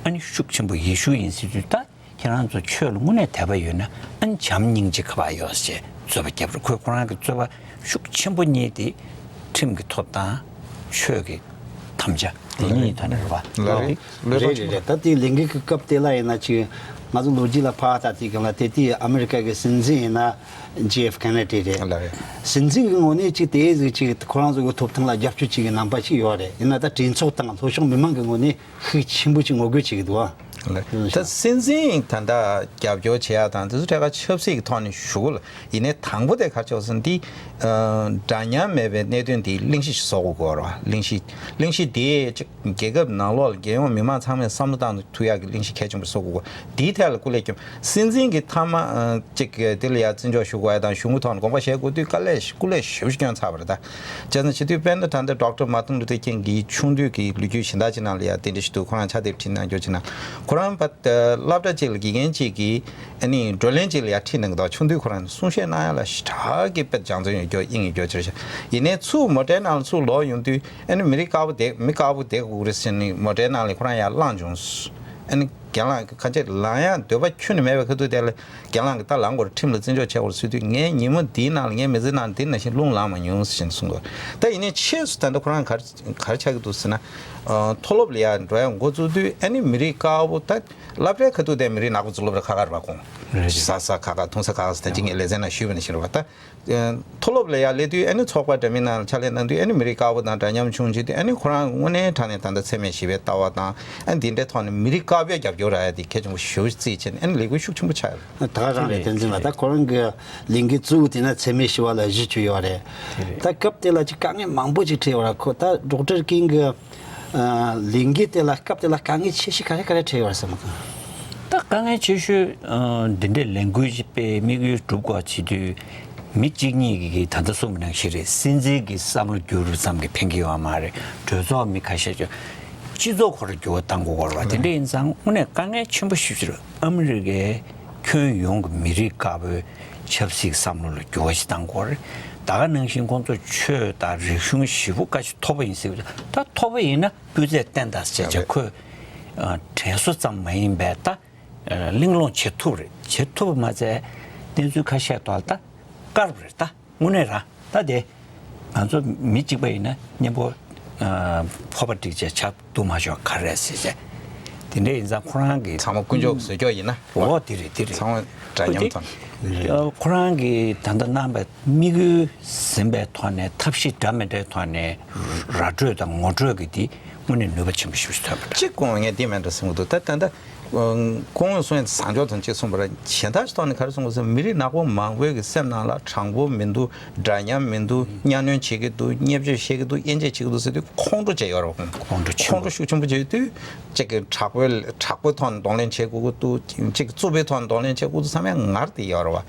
ཨ་ནི་ཤུགས་ཆེན་པོ་ཡེ་ཤུ་ཡིན་ཟེར་དུས། ད་ཁྱེད་རང་ཚོ་ཆོས་ལ་དངོས་གནས་དད་པ་ཡོད་ན་ཨ་ནི་བྱམས་སྙིང་རྗེ་ག་པར་ཡོད་ཟེར་རྩོད་པ་བརྒྱབ་རེད། ཁོས་ཁོ་རང་གི་རྩོད་པ་ཤུགས་ཆེན་པོ་གཉིས་དེ་ཁྲིམས་ཀྱི་ཐོབ་ཐང་། ཆོས་ཀྱི་དམ་བཅའ། དེ་གཉིས་ཐོག་ནས་རེད་པ། ལགས་རེད། ལོས་རེད་རེད་རེད། ད་དེ་ལས་འགུལ་གྱི་སྐབས་དེ་ལ་ཡིན་ན་ཅིག་ང་ཚོ་ལོ་རྒྱུས་ལ་ཕར་ལྟ་དུས་སྒང་ལ་དེ་དུས་ཨ་མི་རི་ཀ་གི་སྲིད་འཛིན་ཡིན་ན་ཇེ་ཨེཕ་ཀེ་ནེ་ཌི་རེད། ལགས་རེད། སྲིད་འཛིན་གྱི་ངོས་ནས་ཅིག་དེ་ཟིག་ཅིག་ཁོ་རང་ཚོ་གི་ཐོབ་ཐང་ལ་རྒྱབ་སྐྱོར་བྱེད་ཀྱི་རྣམ་པ་ཅིག་ཡོད་རེད། ཡིན་ན་ད་གྲོས་ཚོགས་དང་ལྷོ་ཕྱོགས་མི་མང་གི་ངོས་ནས་ཤུགས་ཆེན་པོ་ཅིག་ངོ་རྒོལ་བྱེད་ཀྱི་འདུག་ཨ། ལགས། ད་སྲིད་འཛིན་ད་ལྟ་རྒྱབ་སྐྱོར་བྱེད་ཡ་དང་དེ་ཚོ་ཐད་ཀར་ཆབ་སྲིད་ཀྱི་ཐོག་ནས་ཞུ་གི་ལ། ཡིན་ནའི་དང་པོ་དེ་ག་རེ་ཆགས་སོང་འདི། ཨ། འདྲ་མཉམ་མེད་པའི་གནད་དོན་འདི་གླེང་གཞི་ཞིག་བཟོ་དགོས་ཀྱི་ཡོད་རེད་བ། གླེང་གཞི། གླེང་གཞི་འདི་ཅིག་རྒྱལ་ཁབ་ནང་ལོགས་ལ་རྒྱལ་ཡོངས་མི་མང་ཚང་མས་བསམ་བློ་བཏང་ཐུབ་ཡག་གི་གླེང་གཞི་གལ་ཆེན་པོ་བཟོ་དགོས་ཀྱི་ཡོད། འདིའི་ཐད་ལ་སྐུ་ལས་བསྐྱོན། སྲིད་འཛིན་གྱི་མཐའ་མ། ཨ། ཅིག་དེ་ལ་ཡ་བརྩི་འཇོག་ཞུ་དགོས་ཡ་དང་གཞུང་གི་ཐོག་ནས་དགོངས་པ་བཞེས་དགོས་དུས་དཀའ་ལས། སྐུ་ལས་ཞེ་པོ་ཞིག་བསྐྱོན་ཚར་བ་རེད་ད། བྱས་ཙང་བྱེད་དུས་དཔེར་ན་ད་ལྟ་ཌོག་ཊར་མར་ཏིན་ལུ་ཐར་ཀིང་གི་ཆུང་དུས་ཀྱི་ལོ་རྒྱུས་གཞན་དག་ཅིག་ནང་ལ་ཡ་དེ་འདྲ་ཞིག་འདུག་ཁོ་རང་ཕྱག་དེབ་བྲིས་གནང་རྒྱུ་བྱས་ན། ཁོ་རང་བ། སློབ་གྲྭ་གཅིག་ལ་དགེ་རྒན་གཅིག་གིས། ཨ་ནི་བགྲོ་གླེང་ཅིག་ལ་ཡ་ཁྲིད་གནང་གི་འདུག་ཆུང་དུས་ཁོ་རང་གསུང་བཤད་གནང་ཡ་ལ་ཞེ་དྲག་གི་དཔེ་སྦྱང་བརྩོན་ཡོད་རྒྱུ། དབྱིངས་ཡོད་རྒྱུ་ཅིག་རེད་ཤག་ཡིན་ནའི་ཚུར་མོ་ཊའི་ནང་ལ་ཚུར་ལོག་ཡོང་དུས། ཨ་ནི་མི་རིགས་དཀར་པོ་དེ། མི་དཀར་པོ་དེ་དགོས་རེད་ཟེར་ནས་མོ་ཊའི་ནང་ལ་ཁོ་རང་ཡར་ལངས་བྱུང་། ཨ་ནི་རྒན་ལགས་ཁ་ཆེ་ལངས་ཡ་འདོད་པ་ཁྱོན་ནས་མེད་པའི་ཁ་ཐུག་དེ་ལ། རྒན་ལགས་ཀྱིས་ད་ལངས་དགོས་རེད། ཁྲིམས་ལ་བརྩི་འཇོག་བྱེད་དགོས་རེད་ཟེར་དུས། ངས་ཉིན་མོ་འདིའི་ནང་ལ་ངའི་མི་ཚེ་ནང་འདི་ནང་བཞིན་རླུང་ལངས་མ་མྱོང་ཟེར་ནས་གསུངས་འདུག་ད་ཡིན་ནའི་ཕྱིས་སུ་ད་ལྟ་ཁོ་རང་ག་རེ་ག་རེ་ཆགས་ཀྱི་འདུག་ཟེར་ན། ཨ། མཐོ་སློབ་ལ་ཡར་འགྲོ་ཡ་འགོ་བཙུགས་དུས། ཨ་ནི་མི་རིགས་དཀར་པོ། ད་སློབ་གྲྭའི་ཁ་ཐུག་དེ་མི་རིགས་ནག་པོ་ཚོ་སློབ་གྲྭ་ཁག་ཁག་རེད་པ། ཁོང་རེད། ཟ་ས་ཁག་ཁག་འཐུང་ས་ཁག་ཁག་ཟེར། ད་ཅི་ངས་ལེ་ཚན་ནང་ཞུས་པ་ནང་བཞིན་རེད་པ། ད། ཨ། མཐོ་སློབ་ལ་ཡར་སླེབས་དུས། ཨ་ནི་ཚོགས་པ་འདྲ་མིན་ནང་ལ་ཕྱག་ལས་གནང་དུས། ཨ་ནི་མི་རིགས་དཀར་པོ་དང་འདྲ་མཉམ་བྱུང་བྱས་དུས། ཨ་ནི་ཁོ་རང་དངོས་གནས་དྲང་གནས་ད་ལྟ་འཚེ་མེད་ཞི་བའི་ལྟ་བ་དང་། ཨ། འདི་འདྲའི་ཐོག་ནས་མི་རིགས་དཀར་པོའི་རྒྱབ་སྐྱོར་རག་ཡ་དེ་གལ་ཆེན་པོ་ཞེ་པོ་ཅིག་བརྩིས་བྱས་ནས། ཨ་ནི་ལས་འགུལ་ཤུགས་ཆེན་པོ་ཆགས་ཡོད་རེད། ད་ག་རང་རེད། བསྟན་འཛིན་ལགས། ད་ཁོ་རང་གི་ལས་འགུལ་གཙོ་བོ་དེ་ན་འཚེ་མེད་ཞི་བ་ལ་གཞི་བཅོལ་ཡོད་རེད། དེ་རེད། ད་སྐབས་དེ་ལ་ཅིག་དཀའ་ངལ་མང་པོ་ཅིག་འཕྲད་ཡོད་རེད། ཁོ་ད་ཌོག་ཊར་ཀིང་གི། ཨ། ལས་འགུལ་དེ་ལ་སྐབས་དེ་ལ་དཀའ་ངལ་ཆེ་ཤོས་ག་རེ་ག་རེ་འཕྲད་ཡོད་རེད་བསམ་གི། ད་དཀའ་ངལ་ཆེ་ཤོས། ཨ། འདི་འདྲའི་ལས་འགུལ་ཅིག་སྤེལ། དམིགས་ཡུལ་སྒྲུབ་དགོས་བྱེད་དུས། མི་གཅིག་གཉིས་ཀྱིས་ད་ལྟ་གསུངས་པ་ནང་བཞིན་རེད། སྲིད་འཛིན་གྱི་བསམ་བློ་བསྒྱུར་ཙམ་གྱིས་ཕན་གྱི་ཡོད་མ་རེད། གྲོས་ཚོགས་མི་ཁ་ཤས་ཀྱིས་སྤྱི་ཚོགས་ཁོ་རང་འགྱུར་བ་གཏང་དགོས་ཀྱི་ཡོད་རེད་པ། དེ་འདྲ་ཡིན་ཙང་དངོས་གནས་དཀའ་ངལ་ཆེན་པོ་ཞེ་པོ་ཅིག་རེད། ཨ་མི་རི་ཀའི་ཁྱོན་ཡོངས་ཀྱི་མི་རིགས་དཀར་པོའི་ཆབ་སྲིད་བསམ་བློ་ལ་འགྱུར་བ་ཞིག་གཏང་དགོས་རེད། ད་ག་ནང་བཞིན་ཁོང་ཚོ་ཆོས་དང་རིག་གཞུང་ཞེ་པོ་དཀའ་ཞིག་མཐོ་པོ་ཡིན་ཟེར་བ། ད་མཐོ་པོ་ཡིན་ན་སྤུས་ཚད་བརྟན་ད་ཟེར་བྱས། ཁོས། ཨ། དྲན་གསོ་ཙམ་མ་ཡིན་པའི་ད། ཨ། གླེང་སློང་བྱེད་ཐུབ་རེད། བྱེད་ཐུབ་པ་མ་ཚད་གནས་ཚུལ་ཁ་ཤས་ཐོག་ལ་ད་བཀར་བ་རེད། ད་དངོས་གནས་རང་ད་དེ་ང་ཚོ་མི་གཅིག་པ་ཡིན་ན་མཉམ་པོ། ཨ། ཕོར་པ་བསྒྲིགས་བྱས་ཇ་བླུགས་མ་ཆོག་ག་རེ་རེད་ཟེར་བྱས། དེ་འདྲ་ཡིན་ཙང་ཁོ་རང་གི། ཚང་མ་ཀུན་སྤྱོད་བཟོ་སྐྱོ་ཡིན་ན། འོ། དེ་རེད། དེ་རེད། ཚང་མ་འདྲ་མཉམ་ཐོག་ནས། ཨ། ཁོ་རང་གིས་ད་ལྟ་གནང་པའི་དམིགས་ཡུལ་ཟིན་པའི་ཐོག་ནས། ཐབས་ཤེས་འདྲ་མི་འདྲའི་ཐོག་ནས་ར་སྤྲོད་དང་ངོ་སྤྲོད་ཀྱི་དེ་དངོས་གནས་ནུས་པ་ཆེན་པོ་ཞིག་ཐོན་པ་འདྲ། གཅིག་དགོངས། ངས་འདི་མེད་འདྲ་གསུང་གི་འདུག་ད་ད་ལྟ་སྐུ་ངོ་གསུང་ཡ་བཟང་ཕྱོགས་དང་གཅིག་གསུངས་པ་རེད། གཞན་དག་ཞིག་ཐོག་ནས་ག་རེ་གསུང་དགོས་ཟེར། མི་རིགས་ནག་པོ་མང་པོའི་གི་སེམས་ནང་ལ་དྲང་པོ་མི་འདུག་འདྲ་མཉམ་མི་འདུག་གཉའ་གནོན་བྱེད་ཀྱི་འདུག་བརྙས་བཅོས་བྱེད་ཀྱི་འདུག་དབྱེ་འབྱེད་བྱེད་ཀྱི་འདུག་ཟེར་དུས་ཁོང་ཁྲོ་བྱས་ཡོད་རེད། ཁོང་ཁྲོ་ཆེན་པོ། ཁོང་ཁྲོ་ཤུགས་ཆེན་པོ་བྱས་དུས། གཅིག་གི་དྲག་པོའི། དྲག་པོའི་ཐོག་ནས་གདོང་ལེན་བྱེད་དགོས་ཀྱི་འདུག་གཅིག་རྩུབ་པའི་ཐོག་ནས་གདོང་ལེན་བྱེད་དགོས་འདུག་བསམ་ཡ་ངར་དེ་ཡོད་རེད་བ།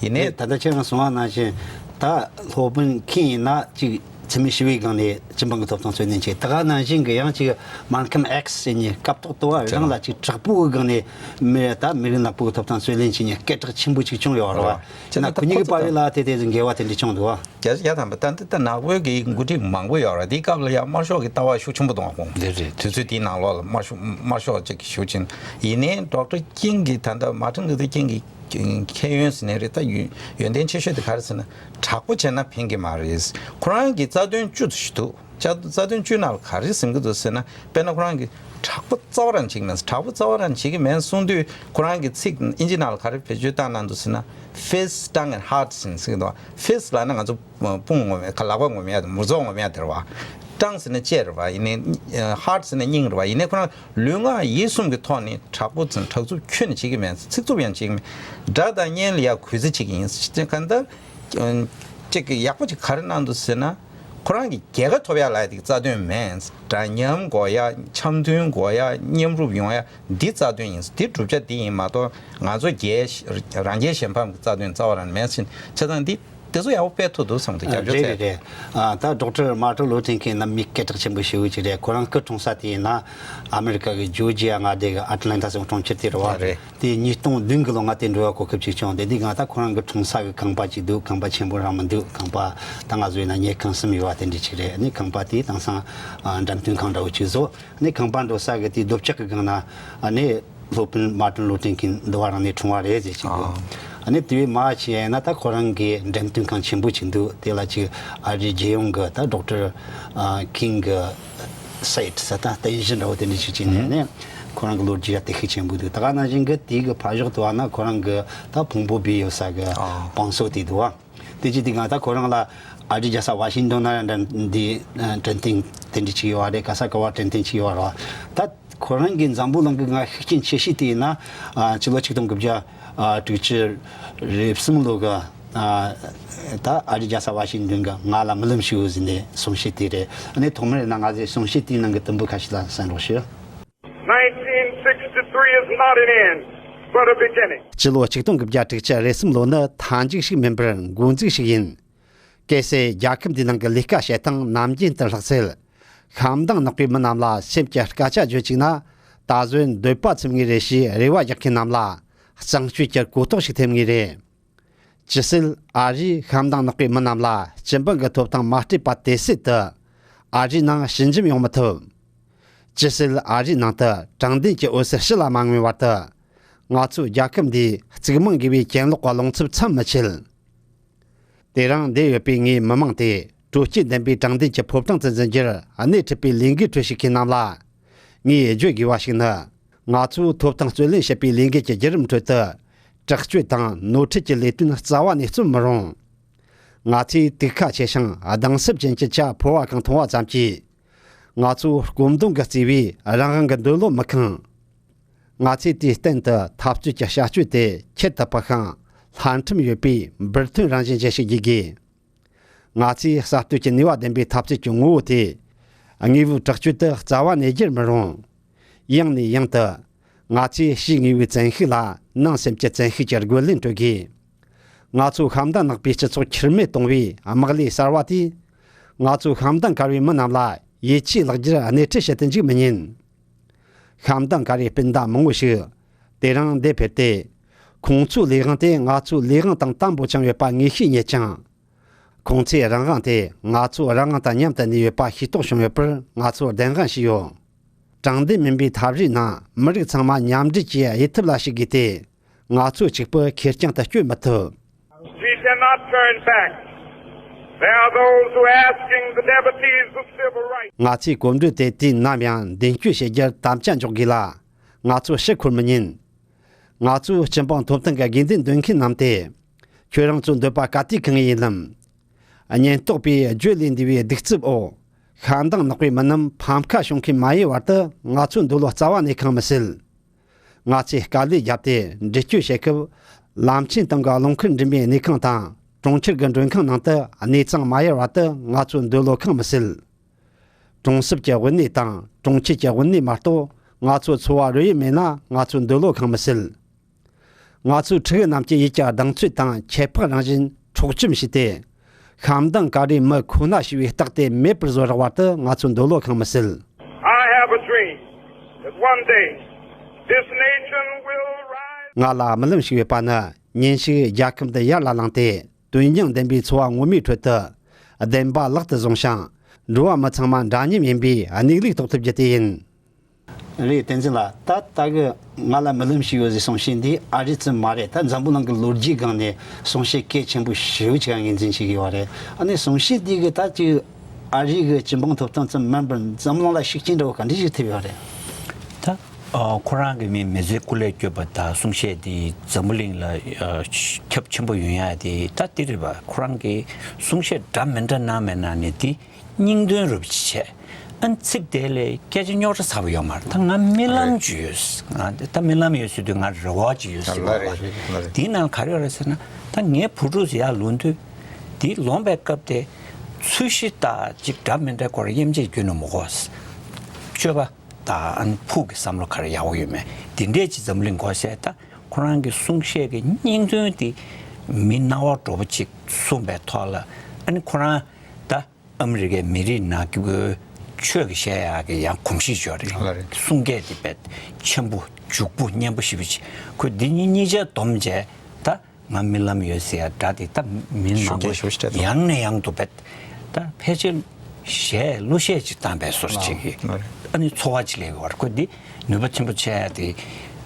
ཡིན་ནའི། ད་ལྟ་ཁྱེད་རང་གསུངས་པ་ནང་བཞིན། ད་སློབ་དཔོན་ཁིང་ཡིན་ན་ཅིག་འཚེ་མེད་ཞི་བའི་སྒང་ནས་སྤྱི་འབངས་ཀྱི་ཐོབ་ཐང་རྩོད་ལེན་བྱས། ད་ག་ནང་བཞིན་གྱི་ཡང་ཅིག་མཱལ་ཁམ་ཨེགས་ཟེར་མཁན་སྐབས་ཐོག་ཏུ་བ་རང་ལ་ཅིག་དྲག་པོའི་སྒང་ནས་མི། ད་མི་རིགས་ནག་པོའི་ཐོབ་ཐང་རྩོད་ལེན་བྱེད་མཁན་སྐད་གྲགས་ཆེན་པོ་ཅིག་བྱུང་ཡོད་རེད་བ། བྱས་ན་ཁོ་གཉིས་ཀྱི་བར་ལ་དེ་དེ་ཚོ་འགལ་བ་དེ་འདྲ་བྱུང་འདུག་བ། རྒྱ་རྒྱ་དམ་པ། ད་འདི་ལྟ་ནག་པོའི་གི་འགོ་ཁྲིད་མང་པོ་ཡོད་རེད། དེའི་སྐབས་ལ་ཡང་དམར་ཤོག་གི་ལྟ་བ་ཤུགས་ཆེན་པོ་གཏོང་བ། དེ་རེད། དུས་ཚོད་དེའི་ནང་ལོགས་ལ་དམར་ཤོག་དམར་ཤོག་ཅིག་ཤུགས་ཆེན། ཡིན་ནའི་ཌོག་ཊར་ཀིང་གི། ད་ལྟ་མཱ་ཊིན་ལུ་ཐར་ཀིང་གི་ཁྱད་ཡོན་ཟེར་ནའི་རེད། ད་ཡོན་ཡོན་ཏན་ཆེ་ཤོས་དེ་ག་རེ་ཟེར་ན། དྲག་པོ་བྱས་ན་ཕན་གྱི་མ་རེད། ཁོ་རང་གི་རྩ་དོན་བཅུ་ཙམ་ཞིག་འདུག་ཅག་རྩ་དོན་བཅུ་ནང་ལ་ག་རེ་ཟིན་གྱི་འདུག་ཟེར་ན། དཔེར་ན་ཁོ་རང་གིས་དྲག་པོ་རྩ་བ་རང་བྱེད་ཀྱི་མེད། དྲག་པོ་རྩ་བ་རང་བྱེད་ཀྱི་མེད་གསུངས་དུས། ཁོ་རང་གིས་ཚིག་ཨིན་ཇི་ནང་ལ་ག་རེ་བེད་སྤྱོད་བཏང་གནང་འདུག་ཟེར་ན། Fists, tongue and hearts ཟེར་གྱི་འདུག། Fists ལབ་ན་ང་ཚོ་དཔུང་ངོམ་ཡ། ལག་པ་ངོམ་ཡ། མུར་ཚོགས་ངོམ་ཡ་དེ་རེད་བ། Tongue ཟེར་ན་ལྕེ་རེད་བ། ཡིན་ནའི་heart ཟེར་ན་སྙིང་རེད་བ། ཡིན་ནའི་ཁོ་རང་ལུས་ངག་ཡིད་གསུམ་གྱི་ཐོག་ནས་དྲག་པོ་དང་དྲག་རྩུབ་ཁྱོན་ནས་བྱེད་ཀྱི་མེད། ཚིག་རྩུབ་ཡང་བྱེད་ཀྱི་མེད། དགྲ་དང་གཉེན་ལ་ཡ་གུས་བརྩི་བྱེད་ཀྱི་ཡིན། གང་ལྟར་ཅིག་གི་ཡག་པོ་ཅིག་ག་རེ་གནང་འདུག་ཟེར་ན། ཁོ་རང་གི་རྒྱལ་ཁ་ཐོབ་ཡ་ལ་ཡ་དེ་རྩ་དོན་མེད། འདྲ་མཉམ་དགོས་ཡ། འཆམ་མཐུན་དགོས་ཡ། མཉམ་རུབ་ཡོང་ཡ། འདི་རྩ་དོན་ཡིན། འདི་བསྒྲུབ་བྱ་འདི་ཡིན་མ་གཏོགས། ང་ཚོ་རྒྱལ་རང་རྒྱལ་གཞན་ཕམ་གྱི་རྩ་དོན་རྩ་བ་རང་མེད་ཟེར། བྱས་ཙང་འདི་དེ་ཚོ་ཡག་པོ་དཔེ་ཐུབ་འདུག་བསམ་འདུག། རྒྱབ་སྐྱོར་རེད་རེད་བྱས། རེད། ཨ། ད་ཌོག་ཊར་མར་ཊིན་ལུ་ཐར་ཀིང་ལ་མི་སྐད་གྲགས་ཆེན་པོ་ཞེ་པོ་ཅིག་རེད། ཁོ་རང་སྐུ་གྲོངས་ས་དེ་ཡིན་ན་ཨ་མེ་རི་ཀ་གི་ཇོར་ཇི་ཡ་མངའ་སྡེ་གི་ཨ་ཊ་ལན་ཊ་ཟེར་གྲོང་ཁྱེར་དེ་རེད་བ། རེད། དེ་ཉིས་སྟོང་བདུན་གི་ལོ་ང་དེ་འགྲོ་བ་གོ་སྐབས་ཅིག་བྱུང་། དེ་དུས་ང་ད་ཁོ་རང་གི་གྲོངས་ས་གི་ཁང་པ་ཅིག་འདུག། ཁང་པ་ཆེན་པོ་རང་མི་འདུག། ཁང་པ་ད་ང་བཟོས་ན་ཉལ་ཁང་གསུམ་ཡོད་པ་དེ་འདྲ་ཅིག་རེད། ཨ་ནི་ཁང་པ་དེ་དེང་སང་ཨ་འགྲེམས་སྟོན་ཁང་འདྲ་བོ་ཅིག་བཟོ། ཨ་ནི་ཁང་པ་འགྲོ་ས་གི་དེ་རྡོ་ལྕགས་གི་སྒང་ན། ཨ་ནི་སློབ་དཔོན་མར་ཊིན་ལུ་ཐར་ཀིང་འདི་བ་རང་ནས་འཁྲུངས་པ་རེད་ཟེར་ཅིག་འདུག། ཨ། ཨ་ནི་དེ་བས་མ་ཕྱི་ཡིན་ན་ད་ཁོ་རང་གི་འགྲེམས་སྟོན་ཁང་ཆེན་པོ་ཅིག་འདུག། དེ་ལ་ཅིག་ཨ་རིའི་རྒྱལ་ཡོངས་གི་ད་ཌོག་ཊར་ཨ་ཀིང་གི་སའེ་ཊི་ཟེར། ད་རྟེན་གཞི་འདྲ་བོ་དེ་འདྲ་ཞིག་བྱས་ནས། ཨ་ནི་ཁོ་རང་གི་ལོ་རྒྱུས་ཡ་དེ་ཤུགས་ཆེན་པོ་འདུག། ད་ག་ནང་བཞིན་གི་དེ་གི་ཕར་ཕྱོགས་དུ་བ་ན་ཁོ་རང་གི་ད་ཕུང་པོ་སྦས་ཡོད་ས་གི། ཨ། བང་སོ་དེ་འདུག་བ། དེ་ཅི་དེ་ག་ད་ཁོ་རང་ལ་ཨ་རིའི་རྒྱལ་ས་ཝ་ཤིང་ཏོན་ན་འདྲ་འདི་དྲན་རྟེན་དེ་འདྲ་ཅིག་ཡོད་རེད། ག་ས་ག་བ་དྲན་རྟེན་ཅིག་ཡོད་རེད། ད་ཁོ་རང་གི་འཛམ་བུ་གླིང་གི་ང་ཤུགས་རྐྱེན་ཆེ་ཤོས་དེ་ཡིན་ན། ཨ། ཕྱི་ལོ་ཆིག་སྟོང་དགུ་བརྒྱ་ཨ་དྲུག་ཅུ་རེ་གསུམ་ལོ་གི། ཨ། ད་ཨ་རིའི་རྒྱལ་ས་ཝ་ཤིང་ཏོན་གི་ང་ལ་རྨི་ལམ་ཞིག་ཡོད་ཟེར་ནས་གསུང་བཤད་དེ་རེད། ཨ་ནི་ཐོག་མར་ཡིན་ན་ང་ཚོས་གསུང་བཤད་དེའི་ནང་གི་དུམ་བུ་ཁ་ཤས་ལ་གསན་རོགས་ཞུ། Nineteen sixty-three is not an end, but a beginning. སྤྱི་ལོ་ཆིག་སྟོང་དགུ་བརྒྱ་དྲུག་ཅུ་རེ་གསུམ་ལོ་ནི་མཐའ་མཇུག་ཞིག་མིན་པར་འགོ་འཛུགས་ཤིག་ཡིན། གལ་སྲིད་རྒྱལ་ཁབ་འདིའི་ནང་གི་ལས་ཀ་བྱེད་སྟངས་ནམ་རྒྱུན་དུ་ལྷག་སྲིད། ཤ་མདངས་ནག་པོའི་མི་རྣམས་ལ་སེམས་ཀྱི་སྐད་ཆ་བརྗོད་བཅུག་ན། ད་གཟོད་འདོད་པ་ཚིམ་ངེས་རེད་ཞེས་རེ་བ་རྒྱག་མཁན་རྣམས་ལ་གཙང་སྤྱོད་ཀྱི་གོ་རྟོགས་ཤིག་ཐེབས་ངེས་རེད། ཇི་སྲིད་ཨ་རིས་ཤ་མདངས་ནག་པོའི་མི་རྣམས་ལ་སྤྱི་འབངས་ཀྱི་ཐོབ་ཐང་མ་སྤྲད་པ་དེ་སྲིད་དུ། ཨ་རིའི་ནང་ཞི་འཇམ་ཡོང་མི་ཐུབ། ཇི་སྲིད་ཨ་རིའི་ནང་དུ་དྲང་བདེན་གྱི་འོད་ཟེར་ཕྱི་ལ་མ་མངོན་བར་དུ། ང་ཚོའི་རྒྱལ་ཁབ་འདིའི་གཙིགས་མང་དགོས་པའི་གྱེན་ལོག་གི་རླུང་འཚུབ་མཚམས་མི་ཆད། དེ་རིང་འདིར་ཡོད་པའི་ངའི་མི་མང་དེ་དྲོ་སྐྱིད་ལྡན་པའི་དྲང་བདེན་གྱི་ཕོ་བྲང་དུ་འཛིན་རྒྱུར་སྣེ་ཁྲིད་པའི་ལས་འགུལ་ཁྲོད་ཞུགས་མཁན་རྣམས་ལ། ངས་བརྗོད་དགོས་པ་ཞིག་ནི། ང་ཚོས་ཐོབ་ཐང་རྩོད་ལེན་བྱེད་པའི་ལས་འགུལ་གྱི་བརྒྱུད་རིམ་ཁྲོད་དུ། དྲག་སྤྱོད་དང་ནོར་འཁྲུལ་གྱི་ལས་དོན་རྩ་བ་ནས་རྩོམ་མི་རུང་། ང་ཚོས་དུག་ཁ་ཆེ་ཞིང་གདུང་སེམས་ཅན་གྱི་ཆ་ཕོར་བ་གང་འཐུང་བ་ཙམ་གྱིས། ང་ཚོ་སྐོམ་གདུང་གིས་གཙེས་པའི་རང་དབང་གི་འདོད་བློ་མི་ཁེངས། ང་ཚོས་དུས་གཏན་དུ་འཐབ་རྩོད་ཀྱི་བྱ་སྤྱོད་དེ་ཁྱད་དུ་འཕགས་ཤིང་ལྷ་ཁྲིམས་ཡོད་པའི་འབུར་ཐོན་རང་བཞིན་ཅན་ཞིག་བརྒྱུད་དགོས། ང་ཚོས་གསར་གཏོད་ཀྱི་ནུས་པ་ལྡན་པའི་འཐབ་རྩོད་ཀྱི་ངོ་བོ་དེ། དངོས་པོའི་དྲག་སྤྱོད་དུ་རྩ་བ་ནས་བསྒྱུར་མི་རུང་། ཡང་ནས་ཡང་དུ། ང་ཚོས་ཕྱིའི་དངོས་པོའི་བཙན་ཤུགས་ལ་ནང་སེམས་ཀྱི་བཙན་ཤུགས་ཀྱི་རྒོལ་ལན་སྤྲོད་དགོས། ང་ཚོ་ཤ་མདངས་ནག་པོའི་སྤྱི་ཚོགས་ཁྱུར་མིད་གཏོང་བའི་དམག་ལས་གསར་བ་དེས། ང་ཚོ་ཤ་མདངས་དཀར་བའི་མི་རྣམས་ལ་ཡིད་ཆེས་བརླག་རྒྱུར་སྣེ་ཁྲིད་བྱེད་དུ་འཇུག་མི་ཉན། ཤ་མདངས་དཀར་བའི་སྤུན་ཟླ་མང་བོ་ཞིག་དེ་རིང་འདིར་ཕེབས་ཏེ། ཁོང་ཚོའི་ལས་དབང་དེ་ང་ཚོའི་ལས་དབང་དང་དམ་པོ་བཅངས་ཡོད་པ་ངེས་ཤེས་རྙེད་ཀྱང་། ཁོང་ཚོའི་རང་དབང་དེ་ང་ཚོའི་རང་དབང་དང་མཉམ་དུ་གནས་ཡོད་པ་ཤེས་རྟོགས་བྱུང་ཡོད་པར་ང་ཚོར་བདེན་དཔང་ཞུས་ཡོད། དྲང་བདེན་མིན་པའི་ཐབས་རིག་ནང་མི་རིགས་ཚང་མ་མཉམ་འབྲེལ་གྱིས་གཡུལ་འཐབ་ལ་ཞུགས་དགོས་ཏེ། ང་ཚོ་གཅིག་པུ་ཁེར་རྐྱང་དུ་སྐྱོད་མི་ཐུབ། We cannot turn back. There are those who are asking the devotees of civil rights. ང་ཚོའི་གོམ་བགྲོད་དེ་དུས་ནམ་ཡང་མདུན་སྐྱོད་བྱེད་རྒྱུར་དམ་བཅའ་འཇོག་དགོས་ལ། ང་ཚོ་ཕྱིར་འཁོར་མི་ཉན། ང་ཚོའི་སྤྱི་འབངས་ཐོབ་ཐང་གི་དགོས་འདུན་འདོན་མཁན་རྣམས་ཏེ། ཁྱོད་རང་ཚོའི་འདོད་པ་ག་དུས་ཁེངས་ཡིན་ནམ། ཉེན་རྟོག་པས་བརྗོད་ལས་འདས་པའི་གདུག་རྩུབ་འོག་ཤ་མདངས་ནག་པོའི་མི་རྣམས་ཕམ་ཁ་བྱུང་མཁན་མ་ཡིན་བར་དུ་ང་ཚོའི་འདོད་བློ་རྩ་བ་ནས་ཁེངས་མི་སྲིད། ང་ཚོས་དཀའ་ལས་བརྒྱབ་སྟེ་འདྲི་གཅོད་བྱེད་སྐབས། ལམ་ཆེན་སྟེང་གི་རླངས་འཁོར་འགྲིམ་པའི་གནས་ཁང་དང་གྲོང་ཁྱེར་གྱི་མགྲོན་ཁང་ནང་དུ་གནས་གཙང་མ་ཡོད་བར་དུ་ང་ཚོའི་འདོད་བློ་ཁེངས་མི་སྲིད། གྲོང་གསེབ་ཀྱི་དབུས་གནས་དང་གྲོང་ཁྱེར་གྱི་དབུས་གནས་མ་གཏོགས་ང་ཚོའི་འཚོ་བ་རོལ་དབྱེབས་མེད་ན་ང་ཚོའི་འདོད་བློ་ཁེངས་མི་སྲིད། ང་ཚོའི་ཕྲུ་གུ་རྣམས་ཀྱི་ཡིད་ཀྱི་གདེང་ཚོད་དང་ཁྱད་འཕགས་རང་བཞིན་འཕྲོག་བཅོམ་བྱས་ཏེ། ཤ་མདངས་དཀར་རིའི་མི་ཁོ་ན་ཞེས་པའི་རྟགས་དེ་མེད་པར་བཟོ་རག་བར་དུ་ང་ཚོའི་འདོད་བློ་ཁེངས་མི་སྲིད། I have a dream that one day this nation will rise. ང་ལ་རྨི་ལམ་ཞིག་ཡོད་པ་ནི། ཉིན་ཞིག་རྒྱལ་ཁབ་འདི་ཡར་ལ་ལངས་ཏེ། དོན་སྙིང་ལྡན་པའི་འཚོ་བ་ངོ་མའི་ཁྲོད་དུ། བདེན་པ་ལག་ཏུ་བཟུང་ཞིང་། འགྲོ་བ་མི་ཚང་མ་འདྲ་མཉམ་ཡིན་པའི་གནས་ལུགས་རྟོགས་ཐུབ་རྒྱུ་དེ་ཡིན། རེད། བསྟན་འཛིན་ལགས། ད་ལྟ་གི་ང་ལ་རྨི་ལམ་ཞིག་ཡོད་ཟེར་གསུང་བཤད་འདི་ཨ་རི་ཙམ་མ་རེད། ད་འཛམ་བུ་གླིང་གི་ལོ་རྒྱུས་སྒང་ནས་གསུང་བཤད་གལ་ཆེན་པོ་ཞེ་པོ་ཅིག་ངོས་འཛིན་བྱེད་ཀྱི་ཡོད་རེད། ཨ་ནི་གསུང་བཤད་འདི་གི་ད་ཅིག་ ཨ་རིའི་གི་སྤྱི་འབངས་ཐོབ་ཐང་ཚོའི་མེམ་བར་འཛམ་གླིང་ལ་ཤུགས་རྐྱེན་འདྲ་བོ་ག་འདྲ་ཞིག་ཐེབས་ཡོད་རེད། ད་ཨ་ཁོ་རང་གི་མི་མི་ཚེ་སྐུ་ལས་བསྐྱོད་པ་དང་གསུང་བཤད་དེ་འཛམ་བུ་གླིང་ལ་ཨ་ཁྱབ་ཆེན་པོ་ཡོང་ཡ་དེ་ད་དེ་རེད་པ། ཁོ་རང་གི་གསུང་བཤད་འདྲ་མི་འདྲ་གནང་མེད་གནང་ནས་དེ་སྙིང་དོན་རུབ་ཅིག་བྱས། ཨ་ནི་ཚིག་དེ་ལས་སྐད་ཆ་རྙོག་དྲ་ཚ་པོ་ཡོད་མ་རེད། ད་ང་རྨི་ལམ་ཅིག་ཡོད། ང་ད་རྨི་ལམ་ཡོད་ཟེར་དུས་ང་རེ་བ་ཅིག་ཡོད་ཟེར་ལབ་པ། ལ་རེད་ལ་རེད། དེའི་ནང་ག་རེ་ཡོད་རེད་ཟེར་ན། ད་ངའི་བུ་ཕྲུག་ཡར་ལོན་དུས་དེ་ལོན་པའི་སྐབས་དེ་ཚོས་གཞི་དང་ཅིག་འདྲ་མི་འདྲ་སྐོར་དབྱེ་འབྱེད་རྒྱུ་ནི་མི་དགོས། སྤྱོད་པ་དང་ཨ་ནི་ཕུགས་ཀྱི་བསམ་བློ་ག་རེ་ཡག་པོ་ཡོད་མེད་དེ་འདྲས་ཅིག་འཛམ་གླིང་གོ་བྱས། ད་ཁོ་རང་གི་གསུང་བཤད་ཀྱི་སྙིང་དོན་དེ་མི་སྣང་བ་འདྲ་པོ་ཅིག་གསུངས་པའི་ཐོག་ལ། ཨ་ནི་ཁོ་རང་ད་ཨ་མི་རི་ཀའི་མི་རིགས་ནང་གི་ཆོས་ཀྱི་བཤད་ཡག་གི་ཡང་གོམས་གཤིས་ཡོད་རེད། ལ་རེད། གསུང་སྐད་དེ་བེད་ཆེན་པོ་འཇུག་པོ་སྙན་པོ་ཞེ་པོ་ཅིག་ཁོས་འདི་གཉིས་གཉིས་ཆ་བསྡོམས་བྱས་ད་ང་རྨི་ལམ་ཡོད་ཟེར་ཡ་འདྲ་དེ་ད་མི་མང་པོས་ཡང་ནས་ཡང་དུ་བེད་ད་ཕལ་ཆེར་གཞས་གླུ་གཞས་ཅིག་བཏང་པའི་བཟོ་འདྲ་ཅིག་གི་ལ་རེད། ཨ་ནི་ཚོར་བ་ཅིག་སླེབས་ཡོད་རེད། ཁོས་འདི་ནུས་པ་ཆེན་པོ་ཆེ་ཡ་དེ་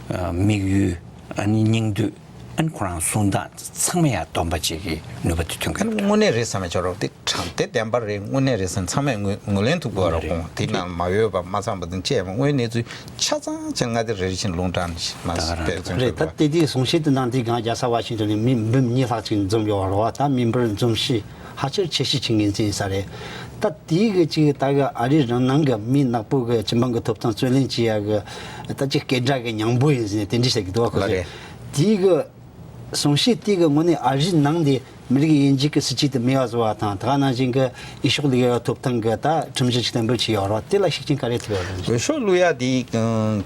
དམིགས་ཡུལ། ཨ་ནི་སྙིང་བསྡུས། ཨ་ནི་ཁོ་རང་གསུང་སྟངས་ཚང་མ་ཡང་སྡོམ་པ་ཅིག་གི་ནུས་པ་དེ་ཐོན་གྱི་ཡོད་རེད། དངོས་གནས་རེད་བསམ་པའི་ཆོག་རོགས་དེ་དྲང་བདེན་བདེན་པ་རེད། དངོས་གནས་རེད་བསམ་ཚང་མས་ངོས་ངོས་ལེན་ཐུབ་དགོས་རོགས་གོང་དེ་ནང་མ་འོས་པ་མ་ཚང་པ་དང་བཅས་པ་དངོས་གནས་ཚུལ་ཆ་ཚང་ཅན་ལྔ་སྡེ་རེ་རེ་བཞིན་ལུང་དྲངས་ནས་མ་ད་ག་རང་ཟེར་འདུག་དོན་རེད། ད་དེ་དུས་གསུང་བཤད་དེ་ནང་དེ་སྒང་རྒྱལ་ས་ཝ་ཤིང་ཏོན་ནས་མི་འབུམ་གཉིས་ལྷག་ཅིག་འཛོམས་ཡོད་རེད་བ། ད་མི་འབོར་འཛོམས་གཤིས་ཧ་ཅང་ཆེ་ཤོས་ཅིག་ངོས་འཛིན་ས་རེད། ད་དེའི་གི་ཅིག་ད་གི་ཨ་རིའི་རང་ནང་གི་མི་ནག་པོ་གི་སྤྱི་འབངས་གི་ཐོབ་ཐང་རྩོད་ལེན་བྱེད་ཡ་གི་ད་ཅིག་སྐད་སྒྲ་གི་མྱང་འབོད་ཡིན་ཟེར་ནས་དེ་འདྲ་ཞིག་གི་འདུག་བ། ཁོ་ཚོས་ལ་རེད། དེའི་གི་གསུང་བཤད་དེ་གི་དངོས་གནས་ཨ་རིའི་ནང་དེ་མི་རིགས་དབྱེ་འབྱེད་ཀྱི་སྲིད་ཇུས་དེ་མེད་པ་བཟོ་བ་དང་། ད་ག་ནང་བཞིན་གྱི་འོས་ཤོག་ལེན་ཡག་ཐོབ་ཐང་གི་ད་ཁྲིམས་གཞི་ཅིག་གཏན་འབེབས་བྱས་ཡོད་རེད་བ། དེ་ལ་ཤུགས་རྐྱེན་ག་རེ་ཐེབས་ཡོད་རེད། འོས་ཤོག་བླུག་ཡ་དེ་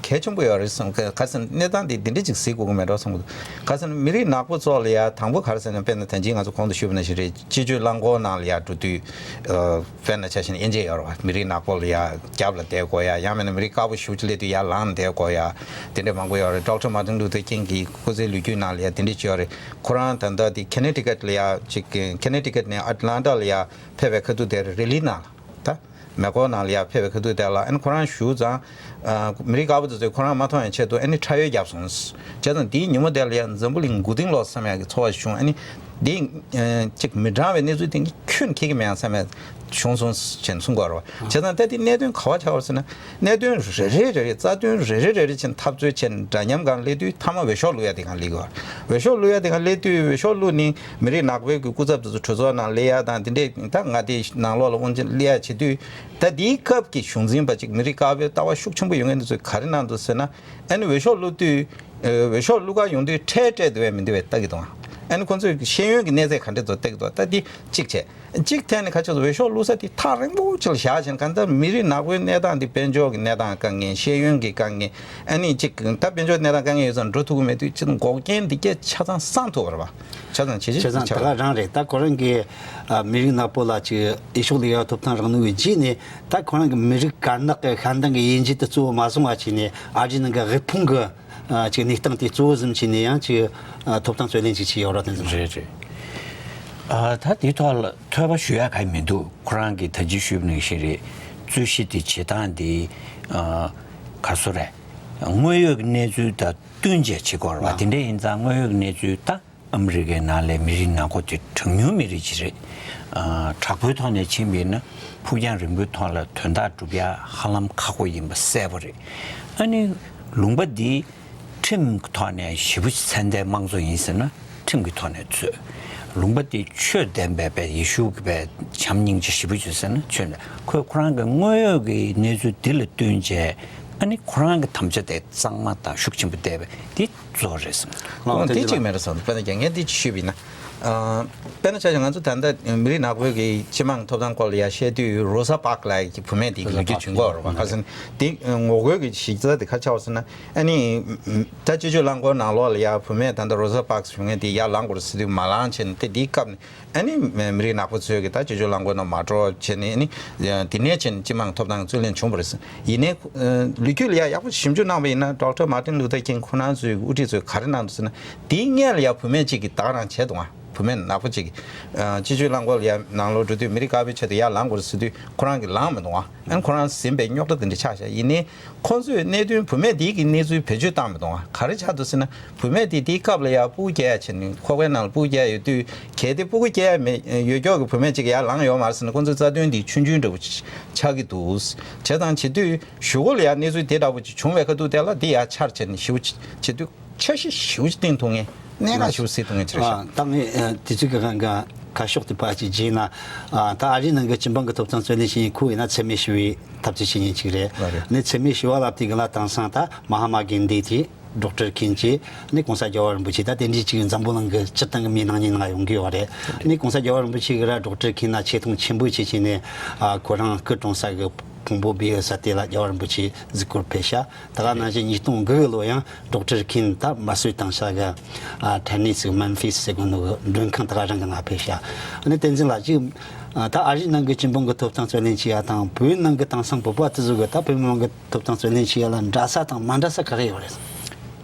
གལ་ཆེན་པོ་ཡོད་རེད་བསམ། ག་ག་ཟེར་ན་གནས་སྟངས་དེ་འདི་འདྲ་ཅིག་གཟིགས་དགོས་ཀྱི་མེད་འགྲོ་བསམ་གྱི་འདུག་ག་ཟེར་ན་མི་རིགས་ནག་པོ་ཚོ་ལ་ཡ་དང་པོ་ག་རེ་ཟེར་ན། དཔེར་ན་ད་གིན་ང་ཚོ་གོང་དུ་ཞུས་པ་ནང་བཞིན་རེད། སྤྱི་སྤྱོད་རླངས་འཁོར་ནང་ལ་ཡ་འགྲོ་དུས་ཨ་དཔེར་ན་ཆ་བཞག་ན་དབྱེ་འབྱེད་ཡོད་རེད་བ། མི་རིགས་ནག་པོ་ལ་ཡ་རྒྱབ་ལ་བསྡད་དགོས་ཡ། ཡང་མིན་ན་མི་རིགས་དཀར་པོ་ཞེ་པོ་ཅིག་སླེབས་དུས་ཡར་ལངས་བསྡད་དགོས་ཡ། དེ་འདྲ་མང་པོ་ཡོད་རེད། ཌོག་ཊར་མར་ཊིན་ལུ་ཐར་ཀིང་གི་སྐུ་ཚེའི་ལོ་རྒྱུས་ནང་ལ་ཡ་དེ་འདྲ་ཅིག་ཡོད་རེད། ཁོ་རང་ད་ལྟ་དེ་ཁེ་ནེ་ཊི་ཀཊ་ལ་ཡ་ཅིག་ཁེ་ནེ་ཊི་ཀཊ་ནས་ཨེཊ་ལན་ཊ་ལ་ཡ་ཕེབས་པའི་ཁ་ཐུག་དེར་རེ་ལི་ནང་ལ་ད་མེ་ཀོ་ནང་ལ་ཡ་ཕེབས་པའི་ཁ་ཐུག་དེ་ལ་ཨ་ནི་ཁོ་རང་བཞུགས་ཙང་། ཨ་མི་རིགས་དཀར་པོ་དེ་ཚོས་ཁོ་རང་མ་མཐོང་བའི་ཆེད་དུ་ཨ་ནི་ཁྲ་ཡོལ་བརྒྱབ་སོང་། བྱས་ཙང་དེའི་ཉིན་མོ་དེ་ལ་ཡ་འཛམ་བུ་གླིང་མགོ་རྟིང་སློག་བསམ་ཡག་གི་ཚོར་བ་བྱུང་། ཨ་ནི་དེ་ཨ་ཅིག་མི་དྲང་བའི་གནས་ཚུལ་དེ་ཁྱོན་འཁྱོལ་གྱི་མེད་ཡ་བསམ་ཡ་བྱུང་སོང་ཞེས་གསུང་གི་ཡོད་རེད་བ། བྱས་ཙང་ད་དེ་གནད་དོན་ག་པར་ཆགས་པ་རེད་ཟེར་ན། གནད་དོན་རེ་རེ་རེ་རེ་རྩ་དོན་རེ་རེ་རེ་རེ་བྱས་ནས་འཐབ་རྩོད་བྱས་ནས་འདྲ་མཉམ་སྒང་སླེབས་དུས་མཐའ་མ་འོས་ཤོག་བླུག་ཡ་དེ་སྒང་སླེབས་ཀྱི་ཡོད་རེད། འོས་ཤོག་བླུག་ཡ་དེ་སྒང་སླེབས་དུས་འོས་ཤོག་བླུགས་ནས་མི་རིགས་ནག་པོའི་གི་སྐུ་ཚབ་དེ་ཚོ་གྲོས་ཚོགས་ནང་སླེབས་ཡ་དང་དེ་འདྲས་ད་མངའ་སྡེ་ནང་ལོགས་ལ་དབང་ཆེན་སླེབས་ཡ་བྱེད་དུས། ད་དེའི་སྐབས་ཀྱི་གཞུང་འཛིན་པ་ཅིག་མི་རིགས་དཀར་པོའི་ལྟ་བ་ཤུགས་ཆེན་པོ་ཡོད་མཁན་དེ་ཚོས་ག་རེ་གནང་འདུག་ཟེར་ན། ཨ་ནི་འོས་ཤོག་བླུགས་དུས། ཨ་འོས་ཤོག་བླུག་ག་ཡོང་དུས་ཁྲལ་སྤྲད་འདུག་པས་མི་འདུག་པས་ལྟ་གི་འདུག་ཨ་ནི་ཁོང་ཚོས་ཤེས་ཡོན་གྱི་གནས་ཚད་ག་འདྲས་འདུག་ལྟ་གི་འདུག་ད་འདི་གཅིག་བྱས། གཅིག་ཐད་ནས་ཁ་ཕྱོགས་སུ་འོས་ཤོག་བླུགས་ས་དེ་ཐག་རིང་པོ་ཅིག་ལ་བཞག་བྱས་ན། གང་ལྟར་མི་རིགས་ནག་པོའི་གནས་སྟངས་འདི་དཔལ་འབྱོར་གྱི་གནས་སྟངས་དཀའ་ངལ། ཤེས་ཡོན་གྱི་དཀའ་ངལ། ཨ་ནི་གཅིག་ད་དཔལ་འབྱོར་གནས་སྟངས་དཀའ་ངལ་ཡོད་ཙང་འགྲོ་ཐུབ་ཀྱི་མེད་དུས་ཅི་འགོག་རྐྱེན་འདི་སྐད་ཆ་ཚང་སངས་ཐུབ་པ་རེད་པ། ཆ་ཚང་བྱེད་ཆེད་བྱས་ཙང་ཆགས་ད་ག་རང་རེད། ད་ཁོ་རང་གི་ཨ་མི་རིགས་ནག་པོ་ལ་ཅིག་འོས་ཤོག་ལེན་ཡག་ཐོབ་ཐང་རག་ནུས་ཀྱི་རྗེས་ནས། ད་ཁོ་རང་གི་མི་རིགས་དཀར་ནག་གི་ཤ་འདང་གི་དབྱེ་འབྱེད་དེ་གཙོ་བོ་མ་བཟུང་བ་བྱས་ནས། ཨ་རིའི་ནང་གི་དབུལ་ཕོངས་ཀྱི་ཨ་ཅིག་གནས་སྟངས་དེ་གཙོ་བོ་བཟུང་བྱས་ནས་ཡང་ཅིག་ཨ་ཐོབ་ཐང་རྩོད་ལེན་ཅིག་བྱས་ཡོད་རེད་དེ་ཚོ། རེད་རེད། ཨ་ད་དེའི་ཐོག་ལ་ཐོས་པ་ཞུ་ཡག་གང་ཡང་མི་འདུག་ཁོ་རང་གིས་ད་ཅི་ཞུས་པ་ནང་བཞིན་རེད། རྩོད་གཞི་དེ་བྱེད་སྟངས་དེ་ཨ་ག་རེ་ཟེར་དགོས་རེད། དངོས་ཡོད་ཀྱི་གནས་ཚུལ་དང་བསྟུན་བྱས་བྱེད་དགོས་རེད་པ། ཨ་དེ་འདྲ་ཡིན་ཙང་དངོས་ཡོད་ཀྱི་གནས་ཚུལ་ད་ཨ་མི་རི་ཀའི་ནང་ལ་མི་རིགས་ནག་པོ་དེ་གྲངས་ཉུང་མི་རིགས་ཅིག་རེད། ཨ་དྲག་པོའི་ཐོག་ནས་ཕྱིན་པ་ཡིན་ན་ཕུགས་རྒྱང་རིང་པོའི་ཐོག་ལ་དོན་དག་སྒྲུབ་ཡ་ཧ་ལམ་ཁག་པོ་ཡིན་པ་གསལ་པོ་རེད། ཨ་ནི་ལུང་པ་འདི་ཁྲིམས་ཀྱི་ཐོག་ནས་ཞེ་པོ་ཅིག་ཚད་ལྡན་དམངས་གཙོ་ཡིན་ཟེར་ན་ཁྲིམས་ཀྱི་ཐོག་ནས་རྩོད། ལུང་པ་འདི་ཆོས་ལྡན་པའི་པའི་ཡེ་ཤུ་གི་པའི་བྱམས་སྙིང་རྗེ་ཞེ་པོ་ཅིག་ཟེར་ན་ཆོས་ལྡན། ཁོས་ཁོ་རང་གི་དངོས་ཡོད་ཀྱི་གནས་ཚུལ་འདི་ལ་བསྟུན་བྱས། ཨ་ནི་ཁོ་རང་གི་དམ་བཅའ་དེ་གཙང་མ་དང་ཤུགས་ཆེན་པོ་བསྡད་པ་འདི་གཙོ་བོ་རེད་བསམ། ལགས་ཁོང་དེ་དེ་གཅིག་ལ་མེད་རེད་བསམ། དཔེར་ན་རྒྱ་ངས་འདི་ཅིག་ཞུས་པ་ཡིན་ན། ཨ་དཔེར་ན་ཆ་བཞག་ང་ཚོ་ད་ལྟ་མི་རིགས་ནག་པོའི་གི་སྤྱི་དམངས་ཐོབ་ཐང་སྐོར་ལ་ཡ་བཤད་དུས་རོ་ས་པཱག་ལབ་ཀྱི་བུད་མེད་དེ་གི་ལོ་རྒྱུས་བྱུང་གི་ཡོད་རེད་པ། ག་རེ་ཟེར་ན་དེ་ངོ་རྒོལ་གྱི་གཞི་རྩ་དེ་ག་རེ་ཆགས་པ་ཟེར་ན། ཨ་ནི་ད་སྤྱི་སྤྱོད་རླངས་འཁོར་ནང་ལོགས་ལ་ཡ་བུད་མེད་ད་ལྟ་རོ་ས་པཱག་བྱུང་མཁན་དེ་ཡར་ལངས་དགོས་རེད་ཟེར་དུས་མ་ལངས་བྱས་ནས། དེ་དེའི་སྐབས་ནས་ཨ་ནི་མི་རིགས་ནག་པོ་ཚོས་གི་ད་སྤྱི་སྤྱོད་རླངས་འཁོར་ནང་མ་འགྲོ་བྱས་ནས། ཨ་ནི་དེ་ནས་བྱས་ནས་སྤྱི་དམངས་ཐོབ་ཐང་རྩོད་ལེན་བྱུང་བ་རེད་ཟེར། ཡིན་ནའི་ཨ་ལོ་རྒྱུས་ལ་ཡ་ཡག་པོ་ཞིབ་འཇུག་གནང་བ་ཡིན་ན། ཌོག་ཊར་མར་ཊིན་ལུ་ཐར་ཀིང་ཁོ་རང་ཚོའི་དབུ་ཁྲིད་ཚོས་ག་རེ་གནང་འདུག་ཟེར་ན། དེའི་སྔོན་ལ་ཡ་བུད་མེད་ཅིག་གིས་བདག་རང་བྱས་འདུག་ཨ། བུད་མེད་ནག་པོ་ཅིག་ཨ་སྤྱི་སྤྱོད་རླངས་འཁོར་ཡར་ནང་ལོགས་འགྲོ་དུས་མི་རིགས་དཀར་པོའི་ཆེད་དུ་ཡར་ལངས་དགོས་རེད་ཟེར་དུས་ཁོ་རང་གིས་ལངས་མི་འདུག་ཨ། ཨ་ནི་ཁོ་རང་ཟིན་པའི་རྙོག་དྲ་དེ་འདྲ་ཆགས་ཤག་ཡིན་ནའི་ཁོང་ཚོས་གནད་དོན་བུད་མེད་འདི་གི་གནས་ཚུལ་བེད་སྤྱོད་བཏང་མི་འདུག་ཨ། ག་རེ་ཆགས་འདུག་ཟེར་ན། བུད་མེད་དེ་དེའི་སྐབས་ལ་ཡར་ཕྲུ་གུ་སྐྱེ་ཡ་བྱས་ནས་ཁོག་པའི་ནང་ལ་ཕྲུ་གུ་སྐྱེ་ཡ་ཡོད་དུས། གལ་ཏེ་ཕྲུ་གུ་སྐྱེ་ཡ་མེད་ཡོད་སྐྱོག་གི་བུད་མེད་ཅིག་ཡར་ལངས་ཡོད་མ་རེད་ཟེར་ན། ཁོང་ཚོའི་རྩ་དོན་དེ་ཆུང་ཆུང་འདྲ་བོ་ཆགས་ཀྱི་འདུག་བྱས་ཙང་བྱེད་དུས་གཞུག་གུ་ལ་ཡར་གནས་ཚུལ་དེ་འདྲ་བོ་ཅིག་བྱུང་བའི་ཁ་ཐུག་དེ་ལ་འདི་ཡར་འཕྱར་བྱས་ནས་ཞེ་པོ་ཅིག་བྱེད་དུས་འཆར་གཞི་ཞེ་པོ་ཅིག་བཏིང་ཐུབ་མཁན། གནད་འགག་ཞེ་པོ་སེལ་ཐུབ་མཁན་ཅིག་རེད་ཤག་ཨ། ད་ངས་ཨ་དུས་ཚོད་ཀྱི་དབང་གིས་ཁ་ཕྱོགས་དེ་ཕར་ཅིག་བརྗེས་ན། ཨ་ད་ཨ་རིའི་ནང་གི་སྤྱི་འབངས་ཀྱི་ཐོབ་ཐང་རྩོད་ལེན་བྱེད་མཁན་ཁོ་ཡིན་ན་འཚེ་མེད་ཞི་བའི་འཐབ་རྩོད་བྱེད་མཁན་ཅིག་རེད། ལགས་རེད། ཨ་ནི་འཚེ་མེད་ཞི་བ་ལབ་དུས་ག་ལ་དེང་སང་ད་མ་ཧ་མ་གན་དྷི་དེ། ཌོག་ཊར་ཁིན་ཅིག་ཨ་ནི་གོང་ས་རྒྱལ་བ་རིན་པོ་ཆེ། ད་དེ་འདྲའི་ཅིག་འཛམ་བུ་གླིང་གི་སྤྱིར་བཏང་གི་མིའི་སྣང་བརྙན་ནང་ཡོང་གི་ཡོད་རེད། ཨ་ནི་གོང་ས་རྒྱལ་བ་རིན་པོ་ཆེ་གིས་ར་ཌོག་ཊར་ཁིན་ལ་ཆེ་མཐོང་ཆེན་པོ་བྱེད་བྱས་ནས། ཨ་ཁོ་རང་སྐུ་གྲོངས་ས་གི་ཕུང་པོ་སྦས་ཡོད་ས་དེ་ལ་རྒྱལ་བ་རིན་པོ་ཆེ་གཟིགས་སྐོར་ཕེབས་ཤག་ད་ག་ནང་བཞིན་ཉིས་སྟོང་དགུ་གི་ལོ་ཡང་ཌོག་ཊར་ཁིན་ད་དམར་གསོད་བཏང་ས་གི་ཨ་ཊེ་ནི་སི་མེམ་ཕིས་ཟེར་གོ་ནོ་གི་མགྲོན་ཁང་ད་ག་རང་གི་ནང་ཕེབས་ཤག་ཨ་ནི་བསྟན་འཛིན་ལགས་ཀྱིས་ཨ་ད་ཨ་རིའི་ནང་གི་སྤྱི་འབངས་ཀྱི་ཐོབ་ཐང་རྩོད་ལེན་བྱེད་ཡ་དང་བོད་ནང་གི་དེང་སང་བོད་པ་དེ་ཚོ་གི་ད་བོད་མི་མང་གི་ཐོབ་ཐང་རྩོད་ལེན་བྱེད་ཡ་ལ་འདྲ་ས་དང་མ་འདྲ་ས་ག་རེ་ཡོད་རེད།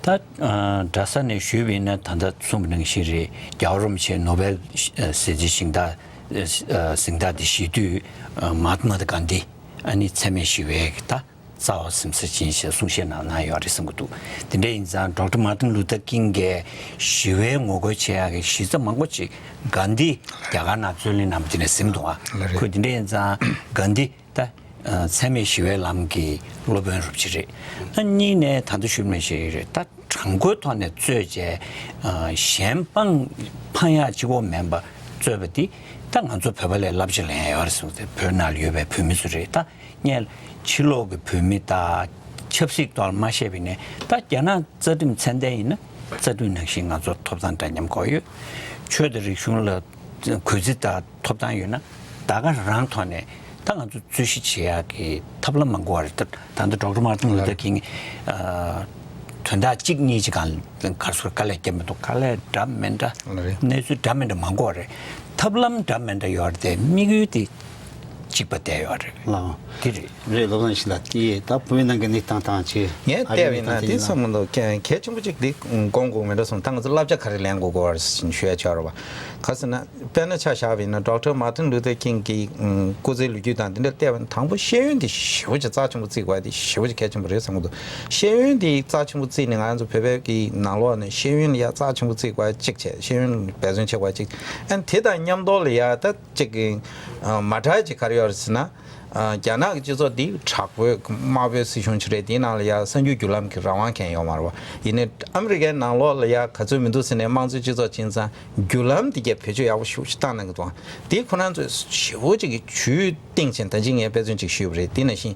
ད་ཨ་འདྲ་ས་ནས་ཞུས་པ་ཡིན་ན། ད་ལྟ་གསུངས་པ་ནང་བཞིན་རེད། རྒྱལ་བ་རིན་པོ་ཆེ་ནོ་བེལ་ཨ་ཞི་བདེའི་གཟེངས་རྟགས་ཨ་གཟེངས་རྟགས་འདི་བཞེས་དུས། ཨ་མ་ཧཱ་ཏ་མ་གན་དྷི་ཨ་ནི་འཚེ་མེད་ཞི་བའི་ད་རྩ་བ་ཟིན་ས་ཅན་ཞེས་གསུང་བཤད་གནང་གནང་ཡོད་རེད་བསམ་གྱི་འདུག་དེ་འདྲ་ཡིན་ཙང་ཌོག་ཊར་མཱ་ཏིན་ལུ་ཐར་ཀིང་གིས་ཞི་བའི་ངོ་རྒོལ་བྱེད་ཡག་གི་གཞི་རྩ་མང་པོ་ཅིག་གན་དྷི་རྒྱ་གར་ནང་རྩོད་ལེན་གནང་བ་དེ་ནས་ཟིན་འདུག་ཨ། ལགས་རེད། ཁོས་དེ་འདྲ་ཡིན་ཙང་གན་དྷི་ད་ཨ་འཚེ་མེད་ཞི་བའི་ལམ་གྱི་སློབ་དཔོན་རུ་ཅིག་རེད། ཨ་གཉིས་ནས་ད་ལྟ་ཞུས་མ་ཞིག་རེད། ད་དྲང་པོའི་ཐོག་ནས་རྩོད་བྱས། ཨ་གཞན་སྤང་ཕན་ཡག་གཅིག་པོ་མིན་པ་རྩོད་པ་འདི་ད་ང་ཚོ་བོད་པ་ལས་བསླབ་བྱ་ལེན་ཡག་ཡོད་རེད་བསམ་གྱི་འདུག་བོད་ནང་ལ་ཡོད་པའི་བོད་མི་ཚོ་རེད། ད་སྔོན་ཕྱི་ལོགས་ཀྱི་བོད་མི་དང་ཆབ་སྲིད་ཐོག་ལ་མ་བཤད་པ་ཡིན་ནའི། ད་རྒྱ་ནག་རྩ་ཁྲིམས་ཚད་ལྡན་ཡིན་ན་རྩ་ཁྲིམས་ནང་བཞིན་ང་ཚོ་ཐོབ་ཐང་འདྲ་མཉམ་དགོས་ཡོད། ཆོས་དང་རིག་གཞུང་ལ་གུས་བརྩི་དང་ཐོབ་ཐང་ཡོད་ན། ད་ག་རང་ཐོག་ནས་ད་ང་ཚོ་རྩོད་གཞི་བྱེད་ཡག་གི་ཐབས་ལམ་མང་པོ་ཡོད་རེད། ད་ད་ལྟ་ཌོག་ཊར་མཱ་ཏིན་ལུ་ཐར་ཀིང་ཨ་དོན་དག་གཅིག་གཉིས་ཀྱི་སྒང་ག་རེ་ཟེར། དཀའ་ལས་བརྒྱབ་མི་འདུག་དཀའ་ལས་འདྲ་མི་འདྲ། ལགས་རེད། གནས་ཚུལ་འདྲ་མི་འདྲ་མང་པོ་ཡོད་རེད། ཐབས་ལམ་འདྲ་མི་འདྲ་ཡོད་རེད་དེ། དམིགས་ཡུལ་དེ་གཅིག་པ་བསྡད་ཡོད་རེད། ལགས། དེ་རེད། རེད། བློ་བཟང་ཞིག་ལ་དེ་ད་བོད་ནང་གི་གནས་སྟངས་དང་ཅིག་ངས་ཨ་རིའི་བལྟས་པ་ཡིན་ན་གནས་སྟངས་དེ་དེ་ཡིན་ན། བསམ་མི་འདུག་གལ་གལ་ཆེན་པོ་གཅིག་དེ་དགོངས་དགོས་མེད་འགྲོ་སོང་། ད་ང་ཚོ་བསླབ་བྱ་ག་རེ་ལེན་དགོས་དགོས་པ་ཞུ་ཡ་ཆགས་རེད་པ། ག་ཟེར་ན། དཔེར་ན་ཆ་བཞག་པ་ཡིན་ན་ཌོག་ཊར་མཱ་ཏིན་ལུ་ཐར་ཀིང་གི་ཨུམ་སྐུ་ཚེའི་ལོ་རྒྱུས་དང་དེ་འདྲ་བལྟས་པ་ཡིན་ན། དང་པོ་ཤེས་ཡོན་དེ་ཞེ་པོ་ཅིག་རྩ་ཆེན་པོ་བརྩི་དགོས་པ་དེ་ཞེ་པོ་ཅིག་གལ་ཆེན་པོ་རེད་བསམ་གྱི་འདུག་ཤེས་ཡོན་དེ་རྩ་ཆེན་པོ་བརྩིས་ནས། ང་ཚོ་བོད་པའི་གི་ནང་ལོགས་ནས་ཤེས་ཡོན་ལ་ཡ་རྩ་ཆེན་པོ་བརྩི་དགོས་པ་གཅིག་བྱས། ཤེས་ཡོན་འབད་བརྩོན་བྱེད་དགོས་པ་གཅིག་ཨ་ནི་དེ་དང་མཉམ་དུ་ལ་ཡ་ད་ཅིག་གི་ཨ་མ་འདྲ་ཅིག་ག་རེ་ཡོད་རེད་ཟེར་ན། ཨ་རྒྱ་ནག་གི་སྤྱི་ཚོགས་འདི་དྲག་པོའི་དམར་པོའི་སྲིད་གཞུང་ཅིག་རེད། དེའི་ནང་ལ་ཡ་གསར་འགྱུར་བརྒྱུད་ལམ་གྱི་རང་དབང་གང་ཡང་ཡོད་མ་རེད་པ། ཡིན་ནའི་ཨ་མི་རི་ཀའི་ནང་ལོགས་ལ་ཡ་ག་ཚོད་མི་འདུག་ཟེར་ནས་དམངས་གཙོའི་སྤྱི་ཚོགས་ཅིག་ཡིན་ཙང་། བརྒྱུད་ལམ་འདི་གས་བེད་སྤྱོད་ཡག་པོ་ཞེ་པོ་ཅིག་བཏང་གནང་གི་འདུག་དེ་ཁོ་རང་ཚོས་ཞེ་པོ་ཅིག་གི་ཇུས་བཏིང་བྱས། ད་ཅི་ངས་དཔེ་མཚོན་ཅིག་ཞུས་པ་རེད། དེ་ནང་བཞིན་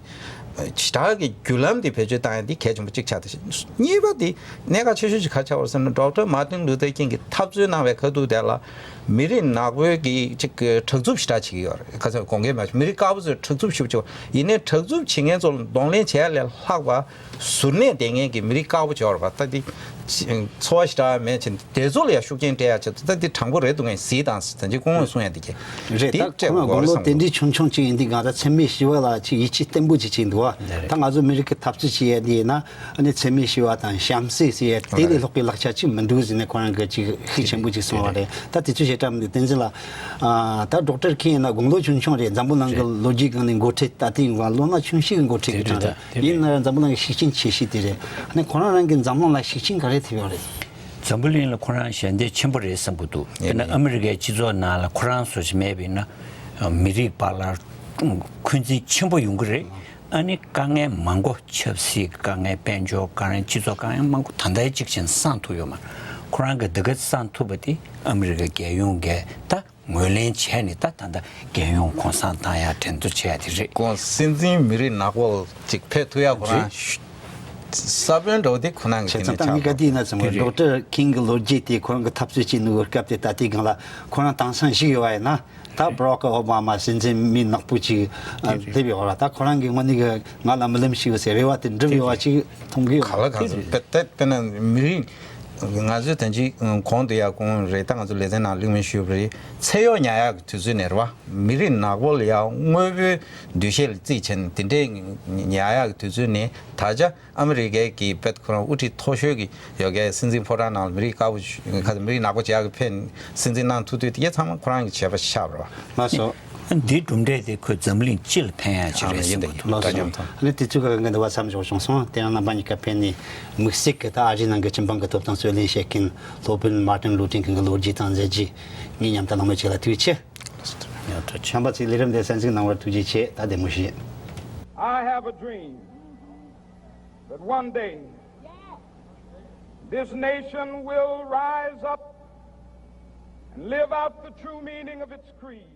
ཞེ་དྲག་གི་བརྒྱུད་ལམ་འདི་བེད་སྤྱོད་བཏང་ཡ་འདི་གལ་ཆེན་པོ་གཅིག་ཆགས། ད་གཉིས་པ་འདི་གནད་འགག་ཆེ་ཤོས་ཅིག་ག་རེ་ཆགས་པ་རེད་ཟེར་ན། ཌོག་ཊར་མཱ་ཏིན་ལུ་ཐར་ཀིང་གིས་འཐབ་རྩོད་གནང་བའི་ཁ་ཐུག་དེ་ལ་མི་རིགས་ནག་པོའི་གི་ཅིག་དྲག་རྩུབ་ཞེ་དྲག་བྱེད་ཀྱི་ཡོད་རེད། ག་ཚོད་དགོངས་འགལ་མེད། མི་རིགས་དཀར་པོ་ཚོས་དྲག་རྩུབ་ཞེ་པོ་བྱེད། ཡིན་ནའི་དྲག་རྩུབ་བྱེད་མཁན་ཚོ་ལ་གདོང་ལེན་བྱེད་ཡ་ལས་ལྷག་པ། གཟུར་གནས་ལྡན་མཁན་གྱི་མི་རིགས་དཀར་པོ་ཅིག་ཡོད་རེད་པ། ད་འདི་འཚོ་བ་ཞེ་དྲག་མེད་ཅིང་དེ་ཚོ་ལ་ཡང་ཤུགས་རྐྱེན་སྤྲད་ཡ་ཆེད་དུ། ད་འདི་དྲང་པོ་རེད་འདུག་ངས་གཟིགས་དང་ཟེར། ད་ཅི་སྐུ་ངོས་གསུང་ཡ་འདི་གས་རེད། དེ་ད་སྤྲད་ཁོ་ན་དགོས་དགོངས་པ་རེད་བསམ་གྱི་འདུག་དེ་འདྲའི་ཆུང་ཆུང་ཅིག་ཡིན་དུས། ང་ད་འཚེ་མེད་ཞི་བ་ལ་ཅིག་ཡིད་ཆེས་བརྟན་པོ་ཅིག་བྱས་འདུག་ཨ། ད་ང་ཚོ་མི་རིགས་ཀྱི་འཐབ་རྩོད་བྱེད་ཡ་འདི་ཡིན་ན། ཨ་ནི་འཚེ་མེད་ཞི་བ་དང་བྱམས་བརྩེ་ཟེར་ཡ་དེ་ལས་ལྷག་པའི་ལག་ཆ་ཅིག་མི་འདུག་ཟེར་ནས་ཁོ་རང་གིས་ཅིག་ཤུགས་ཆེན་པོ་ཅིག་གསུངས་པ་རེད། ད་དེ་ཚོ་ཞེ་དྲག་མི་འདུག་བསྟན་འཛིན་ལགས། ཨ་ད་ཌོག་ཊར་ཁིན་ཡིན་ན་དགུང་ལོ་ཆུང་ཆུང་རེད། འཛམ་བུ་གླིང་གི་ལོ་རྒྱུས་སྒང་ནས་འགོ་ཁྲིད། ད་ལྟའི་ལོ་ན་ཆུང་ཤོས་ཀྱི་འགོ་ཁྲིད་ཀྱི་གྲས་རེད། ཡིན་ན་ཡང་འཛམ་བུ་གླིང་གི་ཤུགས་རྐྱེན་ཆེ་ཤོས་དེ་རེད། ཨ་ནི་ཁོ་རང་རང་གིས་འཛམ་གླིང་ལ་ཤུགས་རྐྱེན་ག་རེ་ཐེབས་ཡོད་རེད། འཛམ་བུ་གླིང་ལ་ཁོ་རང་ཞལ་འདེབས་ཆེན་པོ་རེད་བསམ་གྱི་འདུག་དཔེར་ན་ཨ་མི་རི་ཀའི་སྤྱི་ཚོགས་ནང་ལ་ཁོ་རང་བཟོ་ཞིག་མེད་པ་ཡིན་ན། མི་རིགས་བར་ལ་འཁོན་འཛིན་ཆེན་པོ་ཡོང་གི་རེད། ཨ་ནི་དཀའ་ངལ་མང་པོ། ཆབ་སྲིད་དཀའ་ངལ། དཔལ་འབྱོར་དཀའ་ངལ། སྤྱི་ཚོགས་དཀའ་ངལ་མང་པོ་ད་ལྟའི་གཅིག་ཅན་སངས་ཐུབ་ཡོད་མ་རེད། ཁོ་རང་གིས་འདི་ག་སངས་ཐུབ་པ་དེ་ཨ་མི་རི་ཀ་རྒྱལ་ཡོངས་ཀྱིས་ད་ངོས་ལེན་བྱས་ནས། ད་ད་ལྟ་རྒྱལ་ཡོངས་གུང་སེང་བཏང་ཡ་འགྲན་བསྡུར་བྱས་ཡ་དེ་རེད། ཁོང་སྲིད་འཛིན་མི་རིགས་ནག་པོ་ཅིག་ཕེབས་ཐུབ་ཡ་ཁོ་རང་རེད། ས་བོན་འདྲ་བོ་དེ་ཁོ་རང་གི་བྱས་ཙང་། ད་ངས་ག་དུས་ཡིན་ན་ཚང་མ་རེད། ཌོག་ཊར་ཁིང་གི་ལོ་རྒྱུས་དེ། ཁོ་རང་གི་འཐབ་རྩོད་བྱེད་ནུས་པའི་སྐབས་དེ། ད་ལྟའི་སྒང་ལ་ཁོ་རང་དེང་སང་ཞིག་ཡོད་པ་ཡིན་ན། ད་བྷ་རག་ཨོ་བྷ་མ་སྲིད་འཛིན་མི་ནག་པོ་ཅིག་ཨ་དེ་རེད། སླེབས་ཡོད་ར། ད་ཁོ་རང་གི་དངོས་གནས་ཀྱི་ང་ལ་རྨི་ལམ་ཞིག་ཡོད་ཟེར་རེ་བ་དེ་འགྲུབ་ཡོད་པ་ཅིག་མཐོང་གི་ཡོད། ག་ལ་གང་ཟེར། དཔེ་དཔེར་ན་མི་རིགས་ ང་ཚོས་དོན་གཅིག་གོང་དུ་ཡང་གོང་རེད། ད་ང་ཚོ་ལེ་ཚན་ནང་གླེང་མོལ་ཞུས་པ་རེད། ཚེ་གཡོག་ཉར་ཡག་གི་དུས་ཚོད་ནས་རེད་བ། མི་རིགས་ནག་པོ་ལ་ཡང་དངོས་པོའི་འདུ་ཤེས་ལ་རྩིས་བྱས་ནས་དེ་འདྲའི་ཉར་ཡག་གི་དུས་ཚོད་ནས། ད་ཆ་ཨ་མི་རི་ཀའི་གི་དཔེ་ཁོ་རང་དབུ་ཁྲིད་མཐོ་ཤོས་ཀྱི་ཡོད་མཁན་སྲིད་འཛིན་ཕོ་བྲང་ནང་ལ་མི་རིགས་དཀར་པོ་ཁ་མི་རིགས་ནག་པོ་བྱེད་ཡག་གི་ཕན་སྲིད་འཛིན་གནང་ཐུབ་དུས། དེ་ཚང་མ་ཁོ་རང་གི་བྱས་པ་ཆགས་པ་རེད་བ། ལགས་སོ། འདིའི་གྲུབ་འབྲས་དེ་ཁོས་འཛམ་གླིང་སྤྱི་ལ་ཕན་ཡག་ཅིག་རེད་བསམ་གྱི་འདུག། ལགས་སོ། ཨ་ནི་དུས་ཚོད་ཁག་གི་འདི་བ་མཚམས་འཇོག་བྱུང་སོང་། དེ་ཡང་རྣམ་པ་གཉིས་ཀ་ཕེབས་ནས་དམིགས་བསལ་གྱི་ད་ཨ་རིའི་ནང་གི་སྤྱི་འབངས་ཀྱི་ཐོབ་ཐང་རྩོད་ལེན་བྱེད་མཁན་སློབ་དཔོན་མར་ཏིན་ལུ་ཐིང་ཀིང་གི་ལོ་རྒྱུས་དང་མཛད་རྗེས་ངས་མཉམ་དུ་གླེང་མོལ་བྱས་ལ་ཐུགས་རྗེ་ཆེ། ཡང་ཐུགས་རྗེ་ཆེ། རྣམ་པ་ཚོས་ལས་རིམ་འདི་གསན་གཟིགས་གནང་བར་ཐུགས་རྗེ་ཆེ། ད་བདེ་མོ་བྱོས། I have a dream that one day this nation will rise up and live out the true meaning of its creed.